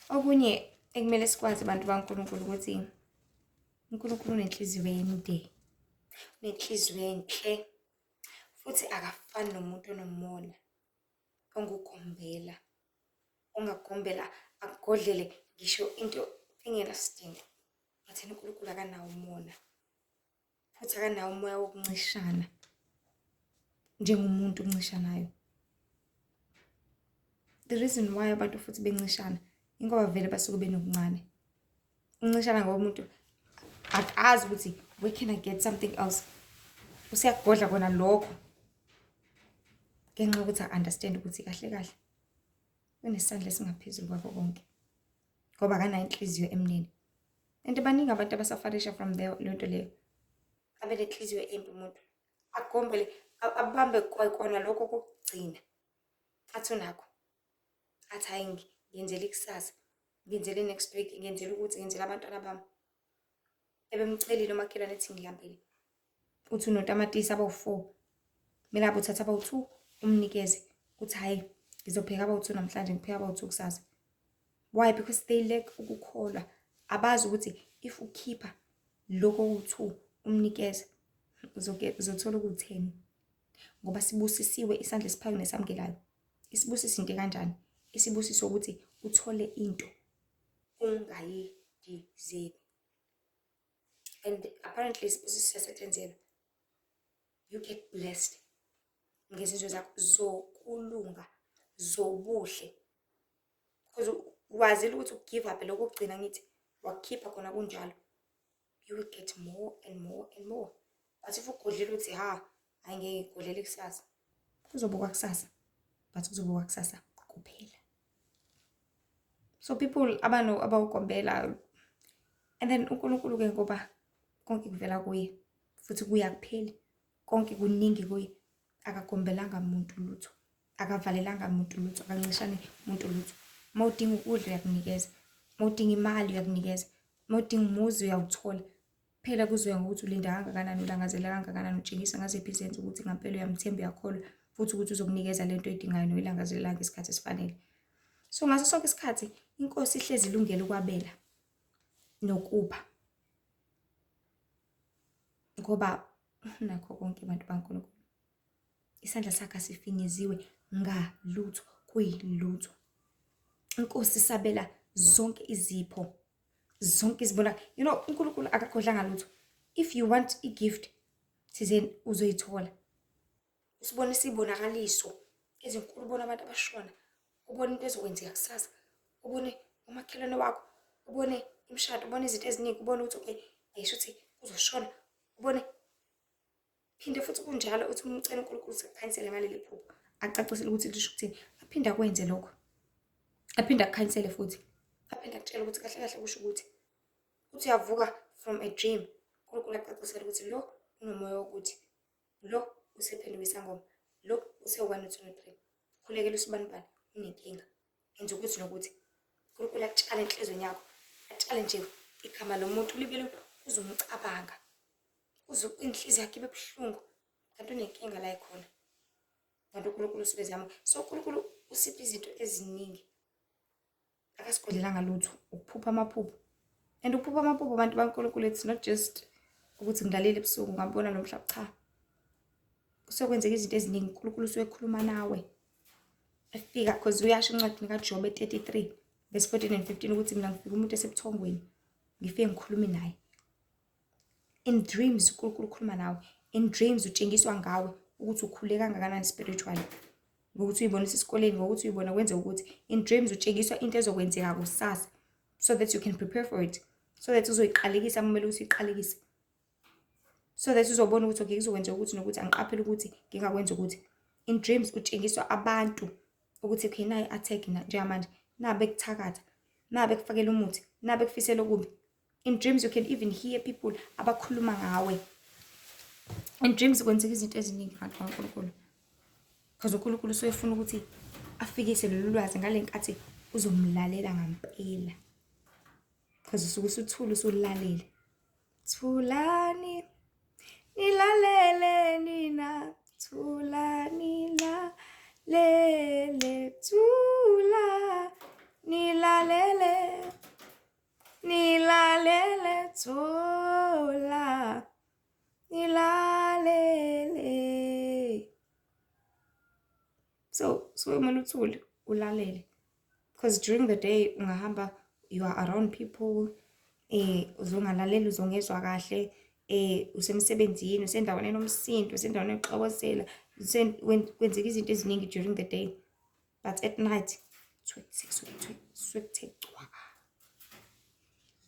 Okunye ekumele sikwazi abantu baNkulunkulu ukuthi uNkulunkulu unenhliziyo ende, unenhliziyo enhle, futhi akafani nomuntu onomona, ongugombela, ongakugombela akugodlele ngisho into engenasidingo. But yena uNkulunkulu akanawo umona, futhi akanawo umoya wokuncishana njengomuntu oncishanayo. The reason why abantu futhi bencishana ingoba vele basuke benokuncane. Uncishana ngoba umuntu akazi ukuthi where can I get something else. Useyakugodla kona lokho ngenxa yokuthi a-understand ukuthi kahle kahle unesandla esingaphezulu kwakho konke, ngoba akanayo inhliziyo emnene. And baningi abantu abasafarisha from leyo nto leyo. Abe nenhliziyo embi umuntu, agombele, abambe kona lokho kokugcina athi unakho, athi hhayi ngenzela ikusasa, ngenzele next week, ngenzela ukuthi ngenzela abantwana bami. Ebemcelile umakhelwane ethi ngilambile, uthi unotamatisi abawu-4, kumele abe uthatha abawu-2 umnikeze, uthi hhayi ngizopheka abawu-2 namhlanje, ngipheka abawu-2 kusasa. Why? Because they lack ukukholwa. Abazi ukuthi if ukhipha lokho owu-2 umnikeze, uzothola okuwu-10. Ngoba sibusisiwe isandla esiphayo nesamukelayo. Isibusiso into kanjani? Isibusiso ukuthi uthole into ungayideserve. And apparently isibusiso siyasetshenzelwa. You get blessed ngezinto zakho zokulunga, zobuhle. Because wazile ukuthi ugive up lokho okugcina ngithi wakukhipha khona kunjalo. You will get more and more and more. But if ugodlile uthi ha, hayi ngeke ngigodlele kusasa. Kuzoba kwakusasa. But kuzoba kwakusasa kuphela. So people abawugombela, and then uNkulunkulu ke ngoba konke kuvela kuye futhi kuya kupheli, konke kuningi kuye, akagombelanga muntu lutho, akavalelanga muntu lutho, akancishane muntu lutho. Uma udinga ukudla uyakunikeza, uma udinga imali uyakunikeza, uma udinga umuzi uyawuthola. Phela kuzoya ngokuthi ulinda kangakanani, ulangazela kangakanani, utshengisa ngaziphi izenzo ukuthi ngampela uyamthemba, uyakholwa futhi ukuthi uzokunikeza lento oyidingayo noyilangazelelayo ngesikhathi esifanele. So ngaso sonke isikhathi inkosi ihlezi ilungele ukwabela nokupha, ngoba nakho konke abantu baNkulunkulu. Isandla sakhe asifinyeziwe ngalutho, kuyilutho. Inkosi isabela zonke izipho, zonke izibona. You know, uNkulunkulu akakhohlanga lutho. If you want a gift thizeni uzoyithola. Usibona isibonakaliso ezinkulu, ubona abantu abashona, ubone into ezokwenzeka kusasa, ubone umakhelwane wakho, ubone imishado, ubone izinto eziningi, ubone ukuthi okay, ayisho ukuthi uzoshona, ubone phinde futhi kunjalo uthi umcela uNkulunkulu ukuthi akukhanyisele ngaleli phupho, acacisele ukuthi lisho ukuthini, aphinde akwenze lokho, aphinde akukhanyisele futhi, aphinde akutshele ukuthi kahle kahle kusho ukuthi. Uthi uyavuka from a dream, uNkulunkulu acacisele ukuthi lo unomoya wokuthi, lo usephenduka isangoma, lo use 1 2 3, khulekela usibanibani unenkinga, enza ukuthi nokuthi. uNkulunkulu akutshale enhliziyweni yakho, atshale nje igama lomuntu, ulibele uzomcabanga, uze inhliziyo yakhe ibe buhlungu, kanti unenkinga la ikhona, kanti uNkulunkulu usebezama. So uNkulunkulu usipha izinto eziningi, akasigodlelanga lutho. Ukuphupha amaphupho, and ukuphupha amaphupho abantu baNkulunkulu, it's not just ukuthi ngilalele ebusuku ngabona lo mhlaba, cha, kusekwenzeka izinto eziningi. uNkulunkulu usuke ekhuluma nawe efika, because uyasho encwadini kaJobe 33 verse 14 and 15 ukuthi mina ngifika umuntu esebuthongweni, ngifike ngikhulume naye. In dreams uNkulunkulu ukhuluma nawe, in dreams utshengiswa ngawe ukuthi ukhule kangakanani spiritually, ngokuthi uyibona esikoleni, ngokuthi uyibona kwenze ukuthi. In dreams utshengiswa into ezokwenzeka kusasa, so that you can prepare for it, so that uzoyiqalekisa kumele ukuthi uyiqalekise, so that uzobona ukuthi okay kuzokwenzeka ukuthi nokuthi, angiqaphele ukuthi ngingakwenza ukuthi. In dreams utshengiswa abantu ukuthi okay nayi attack njengamanje, nabe kuthakatha, nabe kufakela umuthi, nabe kufisela okubi. In dreams you can even hear people abakhuluma ngawe. In dreams kwenzeka izinto eziningi bantu kaNkulunkulu, because uNkulunkulu usuyefuna ukuthi afikise lolu lwazi ngale nkathi uzomlalela ngampela. Because usuke usuthule usulalele. Thulani nilalele nina, thulani lalele, thula nilalele, nilalele, thula nilalele. So kumele uthule ulalele, because during the day ungahamba, you are around people, uzongalalela, uzongezwa kahle, usemsebenzini, usendaweni enomsindo, usendaweni exokozela, kwenzeka izinto eziningi during the day. But at night,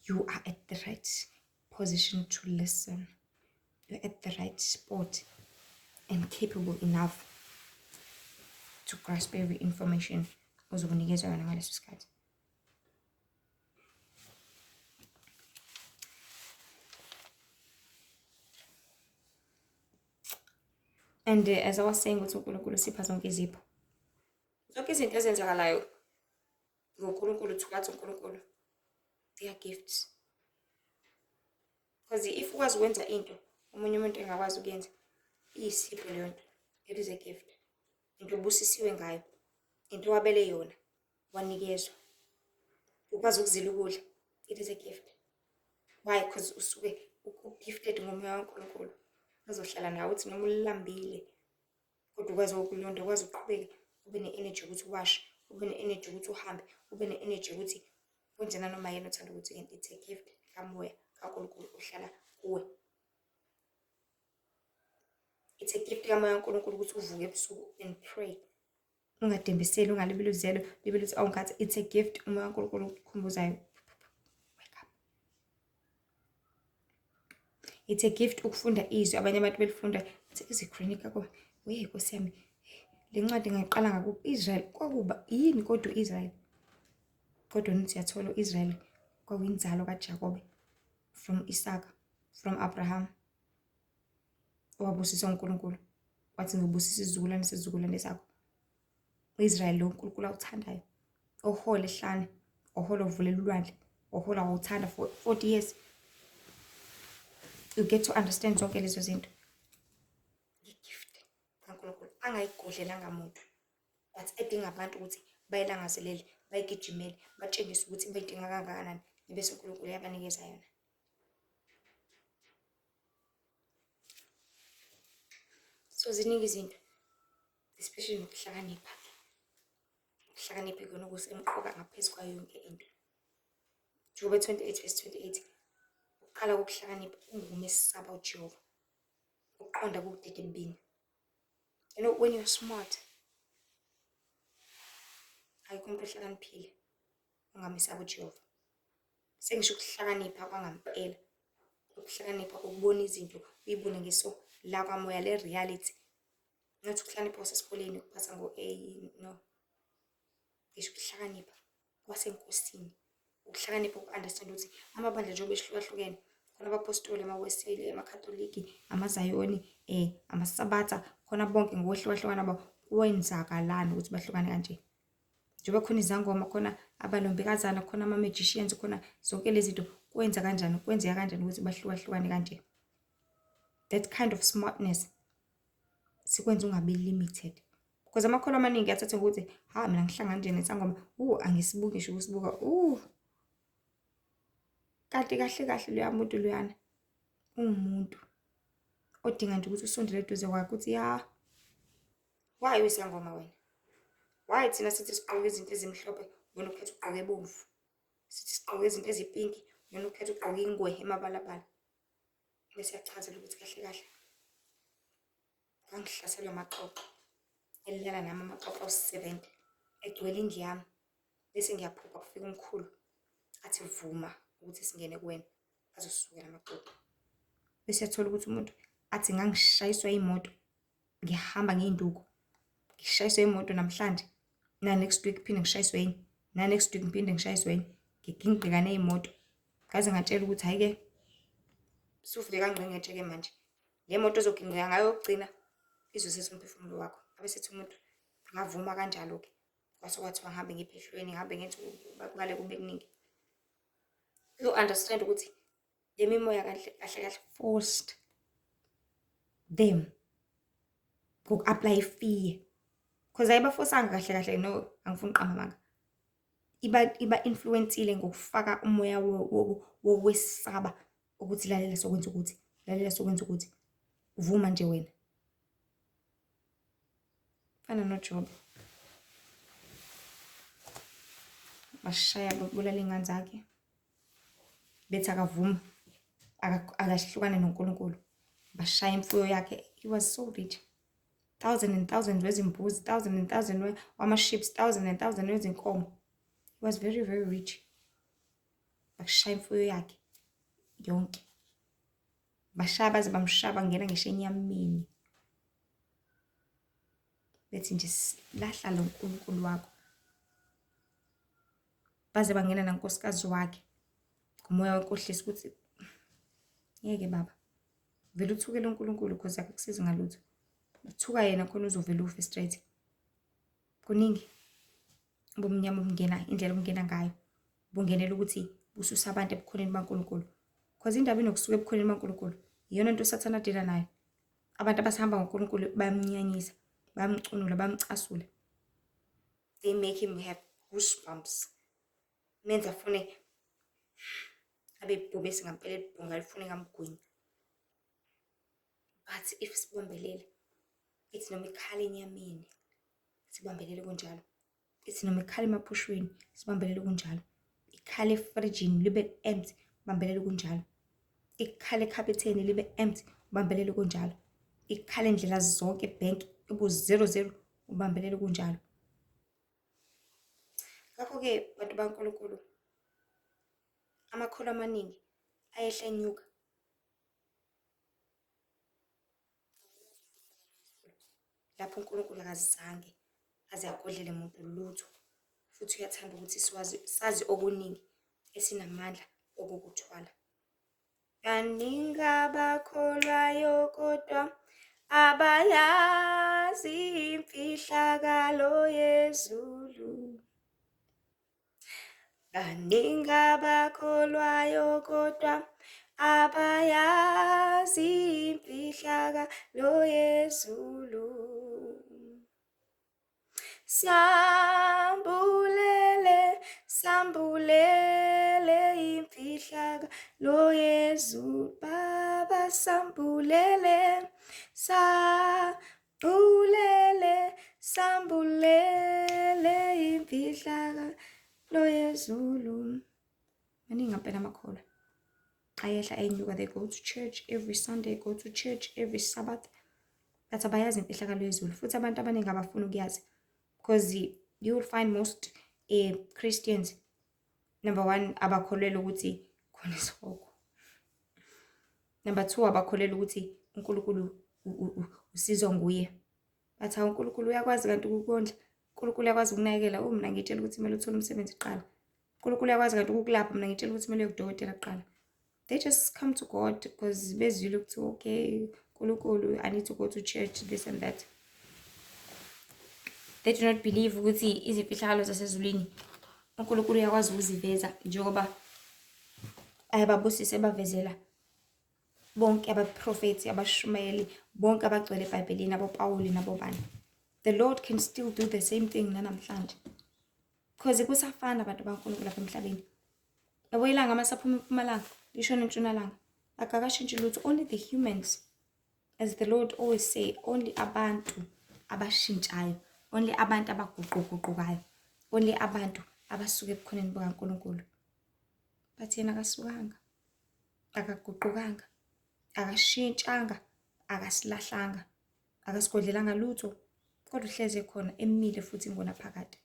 you are at the right position to listen. You're at the right spot and capable enough to grasp every information ozokunikezwa yona ngaleso sikhathi. And as I was saying, ukuthi uNkulunkulu usipha zonke izipho. Zonke izinto ezenzakalayo ngoNkulunkulu, thukathi uNkulunkulu, they are gifts. Because if ukwazi ukwenza into omunye umuntu engakwazi ukuyenza, iyisipho leyo nto. It is a gift. Into obusisiwe ngayo, into owabele yona, wanikezwa. Ukwazi ukuzila ukudla, it is a gift. Why? Because usuke ugifted ngomoya kaNkulunkulu ozohlala nawe, uthi noma ulambile kodwa ukwazi ukulonda, ukwazi ukuqhubeka, ube ne-energy ukuthi uwashe, ube ne-energy ukuthi uhambe, ube ne-energy ukuthi wenze nanoma yini othanda ukuthi uyenze. It's a gift kamoya kaNkulunkulu ohlala kuwe. It's a gift kamoya kaNkulunkulu ukuthi uvuke ebusuku and pray. Ungadembiseli, ungalibeli uzelo, libele uthi awungikhathi. It's a gift umoya kaNkulunkulu okukhumbuzayo. Wake up. It's a gift ukufunda izwi. Abanye abantu belifunda izikhronika ko. We Nkosi yami, le ncwadi ngayiqala ngaku Israel. Kwakuba yini kodwa uIsrael? Kodwa nithi uyathola uIsrael kwakuyinzalo kaJakobe from Isaka, from Abraham, owabusiswa uNkulunkulu wathi ngizobusisa isizukulwane sesizukulwane sakho. UIsrael lo uNkulunkulu awuthandayo, ohola ehlane, ohola ovulela ulwandle, ohola wawuthanda for 40 years. You get to understand zonke lezo zinto. Ngigift kaNkulunkulu angayigodlelanga muntu, but edinga abantu ukuthi bayilangazelele, bayigijimele, batshengise ukuthi bayidinga kangakanani, ebese uNkulunkulu uyabanikeza yona. So ziningi izinto, especially nokuhlakanipha. Ukuhlakanipha ikona okusemqoka ngaphezu kwayo yonke into. Jobe 28 verse 28, ukuqala kokuhlakanipha kungukumesaba uJehova, ukuqonda kukudida ebubini. You know, when you're smart, ayikho umuntu ohlakaniphile ongamesaba uJehova. Sengisho ukuhlakanipha kwangampela, ukuhlakanipha ukubona izinto uyibone ngeso lakwamoya, le reality. Not ukuhlakanipha kwasesikoleni ukuphasa ngo-A, no. Ngisho ukuhlakanipha kwasenkosini, ukuhlakanipha uku-understand ukuthi amabandla njengoba ehlukahlukene, khona abapostoli, amaWeseli, amaKatoliki, amaZayoni, amaSabatha, khona bonke ngokwehlukahlukana babo, kwenzakalani ukuthi bahlukane kanje? Njengoba khona izangoma, khona abalombekazana, khona ama-magicians, khona zonke lezi zinto, kwenza kanjani, kwenzeka kanjani ukuthi bahlukahlukane kanje? That kind of smartness sikwenza ungabi limited. Because amakholwa amaningi athatha ukuthi ha mina ngihlangana nje nesangoma, angisibuki ngisho ukusibuka, Kanti kahle kahle loya muntu loyana ungumuntu odinga nje ukuthi usondele eduze kwakhe ukuthi ya, why uyisangoma wena? Why thina sithi sigqoke izinto ezimhlophe, wena ukhetha ugqoke ebomvu? Sithi sigqoke izinto ezipinki, wena ukhetha ugqoke ingwe emabalabala. Bese yachazela ukuthi kahle kahle ngangihlaselwa amaxoxo, elilala nami amaxoxo awu-70 egcwele indlu yami. Bese ngiyaphupha kufika umkhulu athi vuma ukuthi singene kuwena, azosukela amaxoxo. Bese yathola ukuthi umuntu athi ngangishayiswa imoto, ngihamba ngey'nduku, ngishayiswe imoto namhlanje, na next week phinde ngishayiswe enye, na next week ngiphinde ngishayiswe enye, ngigingqika ney'moto. Ngaze ngatshela ukuthi hhayi-ke, sufike kangqingetshe-ke manje. Le moto ozogingqika ngayo yokugcina izosesa umphefumulo wakho. Abe sethi umuntu ngavuma kanjalo-ke. Kwase kwathiwa ngihambe ngiphehlweni, ngihambe ngenze bakubale kube kuningi. You understand ukuthi le mimoya kahle kahle kahle forced them ngoku-apply fear, because ayibafosanga kahle kahle. No, angifuni uqamba amanga, iba influence-ile ngokufaka umoya wokwesaba ukuthi lalela sokwenza ukuthi, lalela sokwenza ukuthi, vuma nje wena. Fana noJobe, bashaya babulala iy'ngane zakhe, bethi akavuma, akahlukane noNkulunkulu, bashaya imfuyo yakhe. He was so rich, thousand and thousand wezimbuzi, thousand and thousand wama-ships, thousand and thousand wezinkomo. He was very very rich. Bashaya imfuyo yakhe yonke, bashaya baze bamshaya, bangena ngisho enyameni, bethi nje lahla lo nkulunkulu wakho. Baze bangena nankosikazi wakhe ngomoya wenkohliso ukuthi ngeke baba, vele uthukele uNkulunkulu because akakusizi ngalutho, uthuka yena khona uzovela ufe straight. Kuningi ubumnyama obungena, indlela obungena ngayo bungenela ukuthi bususa abantu ebukhoneni baNkulunkulu, because indaba inokusuka ebukhoneni baNkulunkulu iyona nto uSathane adila nayo. Abantu abasahamba ngoNkulunkulu bayamnyanyisa, bayamcunula, bayamcasula. They make him have goosebumps, menza afune abe ibhubesi ngampela, elibhunga lifune ngamgwinya. But if sibambelele, ithi noma ikhala enyameni, sibambelele kunjalo. Ithi noma ikhala emaphushweni, sibambelele kunjalo. Ikhala efrijini libe empty, bambelele kunjalo. Ikhala ekhabetheni libe empty, ubambelele kunjalo. Ikhala indlela zonke ebhenki ibu 00, ubambelele kunjalo. Ngakho-ke bantu baNkulunkulu, amakholwa amaningi ayehla enyuka lapho uNkulunkulu akazange aze agodlele muntu lutho, futhi uyathanda ukuthi siwazi, sazi okuningi esinamandla okukuthwala. Kaningi abakholwayo kodwa abayazi imfihlakalo yezulu. Baningi abakholwayo kodwa abayazi imfihlakalo yezulu. Sambulele, sambulele imfihlakalo yezulu. Baba sambulele, sambulele, sambulele imfihlakalo yezulu. Maningi ngampela amakholwa ayehla enyuka. They go to church every Sunday, go to church every Sabbath, but abayazi imfihlakalo yezulu. Futhi abantu abaningi abafuni ukuyazi, because you will find most Christians, number one, abakholelwa ukuthi khona isihogo. Number two, abakholelwa ukuthi uNkulunkulu usizwa nguye. Bathi hawu, uNkulunkulu uyakwazi kanti ukukondla, uNkulunkulu uyakwazi ukunakekela. Oh, mina ngitshela ukuthi kumele uthole umsebenzi kuqala. uNkulunkulu uyakwazi kanti ukukulapha, mina ngitshela ukuthi kumele uye kudokotela kuqala. They just come to God because bezwile ukuthi okay, uNkulunkulu, I need to go to church, this and that. They do not believe ukuthi izimfihlakalo zasezulwini uNkulunkulu uyakwazi ukuziveza, njengoba ayababusisa ebavezela bonke abaprofethi, abashumayeli, bonke abagcwele eBhayibhelini, aboPawuli nabobani. The Lord can still do the same thing nanamhlanje, because kusafana abantu baNkulunkulu lapha emhlabeni. Yabo, ilanga masaphuma empumalanga lishona entshonalanga, akakashintshi lutho. Only the humans, as the Lord always say, only abantu abashintshayo, only abantu abaguquguqukayo, only abantu abasuka ebukhoneni bukaNkulunkulu. But yena akasukanga, akaguqukanga, akashintshanga, akasilahlanga, akasigodlelanga lutho, kodwa uhlezi ekhona, emile futhi ngonaphakade.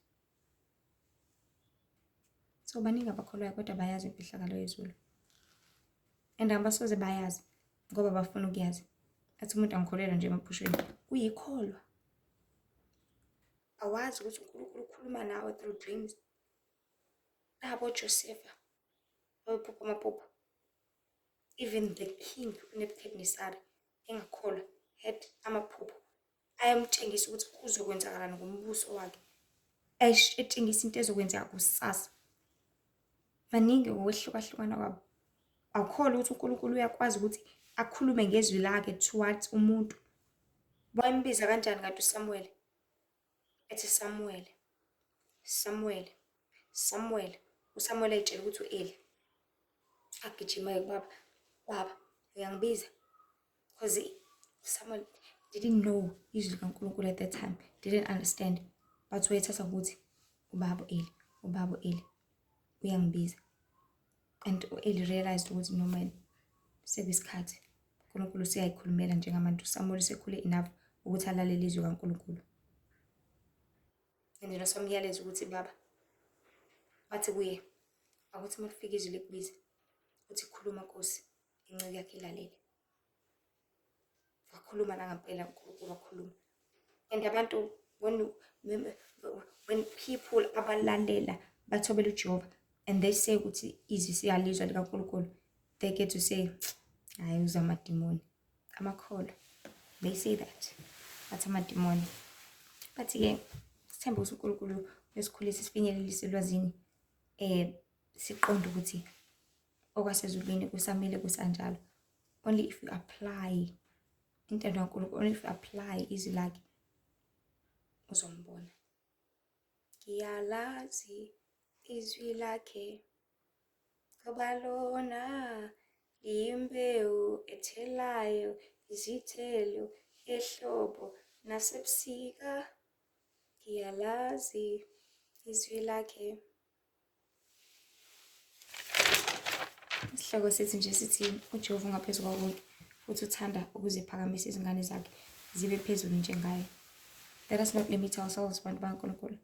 So baningi abakholwayo kodwa bayazi imfihlakalo yezulu, and abasoze bayazi ngoba bafuna ukuyazi. Athi umuntu angikholelwa nje emaphushweni, uyikholwa. Awazi ukuthi uNkulunkulu ukhuluma nawe through dreams. Nabo Josefa babephupha amaphupho. Even the king uNebuchadnezzar engakholwa had amaphupho ayamtshengisa ukuthi kuzokwenzakalani ngombuso wakhe, etshengisa into ezokwenzeka kusasa. Baningi ngokwehlukahlukana kwabo. Awukholwa ukuthi uNkulunkulu uyakwazi ukuthi akhulume ngezwi lakhe towards umuntu. Wayembiza kanjani kanti uSamuel? Ethi Samuel, Samuel, Samuel. USamuel ayitshela ukuthi u-Eli. Agijima-ke kubaba, baba uyangibiza. Because Samuel didn't know izwi likaNkulunkulu at that time, didn't understand. But wayethatha ukuthi ubaba u-Eli, ubaba u-Eli uyangibiza. And u-Eli realized ukuthi no man, sekuyisikhathi. uNkulunkulu useyayikhulumela njengabantu. uSamuel usekhule enough ukuthi alalele izwi kaNkulunkulu. And yena samyaleza ukuthi baba, wathi kuye, akuthi uma kufika izwi likubiza, uthi khuluma Nkosi, inceku yakhe ilalele. Wakhuluma nangampela uNkulunkulu wakhuluma. And abantu when people abalalela bathobela uJehova and they say ukuthi izwi siyalizwa likaNkulunkulu, they get to say, hayi uzwa amadimoni. Amakholwa. They say that. Bathi amadimoni. But-ke sithembe ukuthi uNkulunkulu uyosikhulisa sifinyelelise elwazini siqonde ukuthi okwasezulwini kusamile kusanjalo. Only if you apply intando kaNkulunkulu, only if you apply izwi lakhe uzombona. Ngiyalazi izwi lakhe ngoba lona liyimbewu ethelayo izithelo ehlobo nasebusika. Ngiyalazi izwi lakhe. Isihloko sethu nje sithi uJehova ungaphezu kwako konke futhi uthanda ukuziphakamisa izingane zakhe zibe phezulu njengaye. Let us not limit ourselves, bantu bakaNkulunkulu.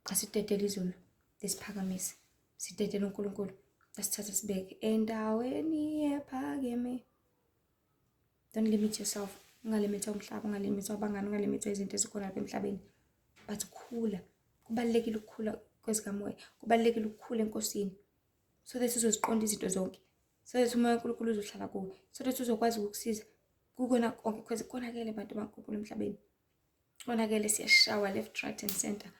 Asidedele izulu lisiphakamise, sidedele uNkulunkulu asithathe sibeke endaweni ephakeme. Don't limit yourself. Ungalimitha umhlaba, ungalimitha abangani, ungalimitha izinto ezikhona lapha emhlabeni. But khula. Kubalulekile ukukhula kwezikamoya. Kubalulekile ukukhula eNkosini. So that uzoziqonda izinto zonke. So that umoya kaNkulunkulu uzohlala kuwe. So that uzokwazi ukukusiza kukona konke because konakele bantu baNkulunkulu emhlabeni. Konakele, siyashawa left, right and center.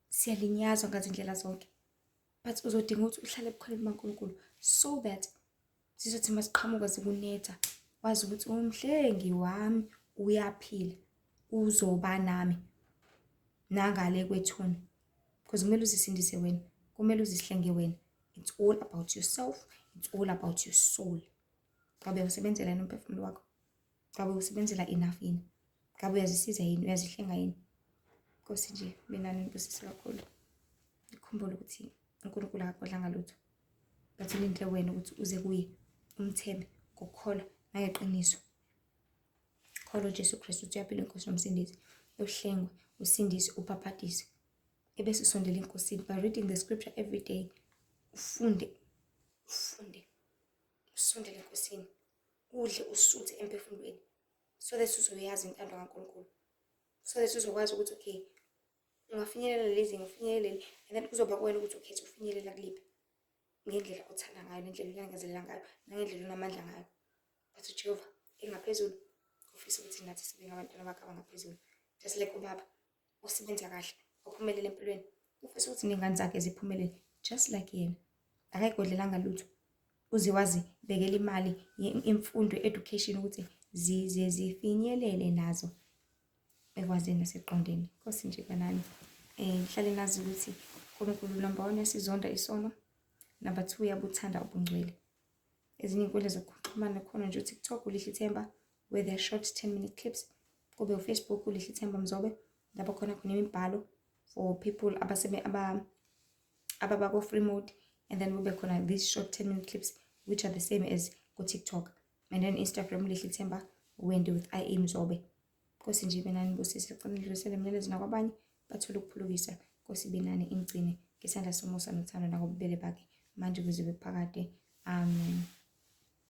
Siyalinyazwa ngazindlela zonke. But uzodinga ukuthi uhlale ebukhoneni bukaNkulunkulu so that sizothi masiqhamuka zikunetha wazi ukuthi umhlengi wami uyaphila, uzoba nami nangale kwethuna. Because kumele uzisindise wena, kumele uzihlenge wena. It's all about yourself, it's all about your soul. Ngabe usebenzela yini umphefumulo wakho? Ngabe usebenzela enough yini? Ngabe uyazisiza yini? Uyazihlenga yini? Nkosi nje mina nibusise kakhulu. Ngikhumbule ukuthi uNkulunkulu akagodlanga lutho. But ulindele wena ukuthi uze kuye, umthembe ngokukholwa nangeqiniso. Kholwa uJesu Kristu ukuthi uyaphila, inkosi nomsindisi. Uhlengwe, usindiswe, ubhabhadiswe. Ebese usondela eNkosini by reading the scripture every day. Ufunde, ufunde, usondele eNkosini. Udle usuthe emphefumulweni. So that uzoyazi intando kaNkulunkulu. So that uzokwazi ukuthi okay, ungafinyelela lezi, ungafinyelela, and then kuzoba kuwena ukuthi ukhethe ufinyelela kuliphi ngendlela othanda ngayo, nendlela olangazelela ngayo, nangendlela onamandla ngayo. But uJehova engaphezulu ufisa ukuthi nathi sibe ngabantwana bakhe abangaphezulu. Just like ubaba osebenza kahle, ophumelele empilweni, ufisa ukuthi ney'ngane zakhe ziphumelele just like yena. Akayigodlelanga lutho. Uze wazibekela imali imfundo, education ukuthi zize zifinyelele nazo ekwazini naseqondeni. Nkosi nje banani. Ngihlale nazi ukuthi uNkulunkulu number 1 uyasizonda isono, number 2 uyabuthanda ubungcwele. Ezinye iy'nkundla zokuxhumana khona nje uTikTok uLihle Themba where there are short 10-minute clips. Kube uFacebook uLihle Themba Mzobe lapho khona khona imibhalo for people ababa ko-free mode, and then kube khona these short 10-minute clips which are the same as ku-TikTok. And then Instagram uLihle Themba Wendy with IA Mzobe. Nkosi nje benani busise, cela nidlulisele imiyalezo nakwabanye bathole ukuphulukisa. Nkosi benani ingcine ngesandla somusa nothando nangobubele bakhe manje kuze kube phakade. Amen.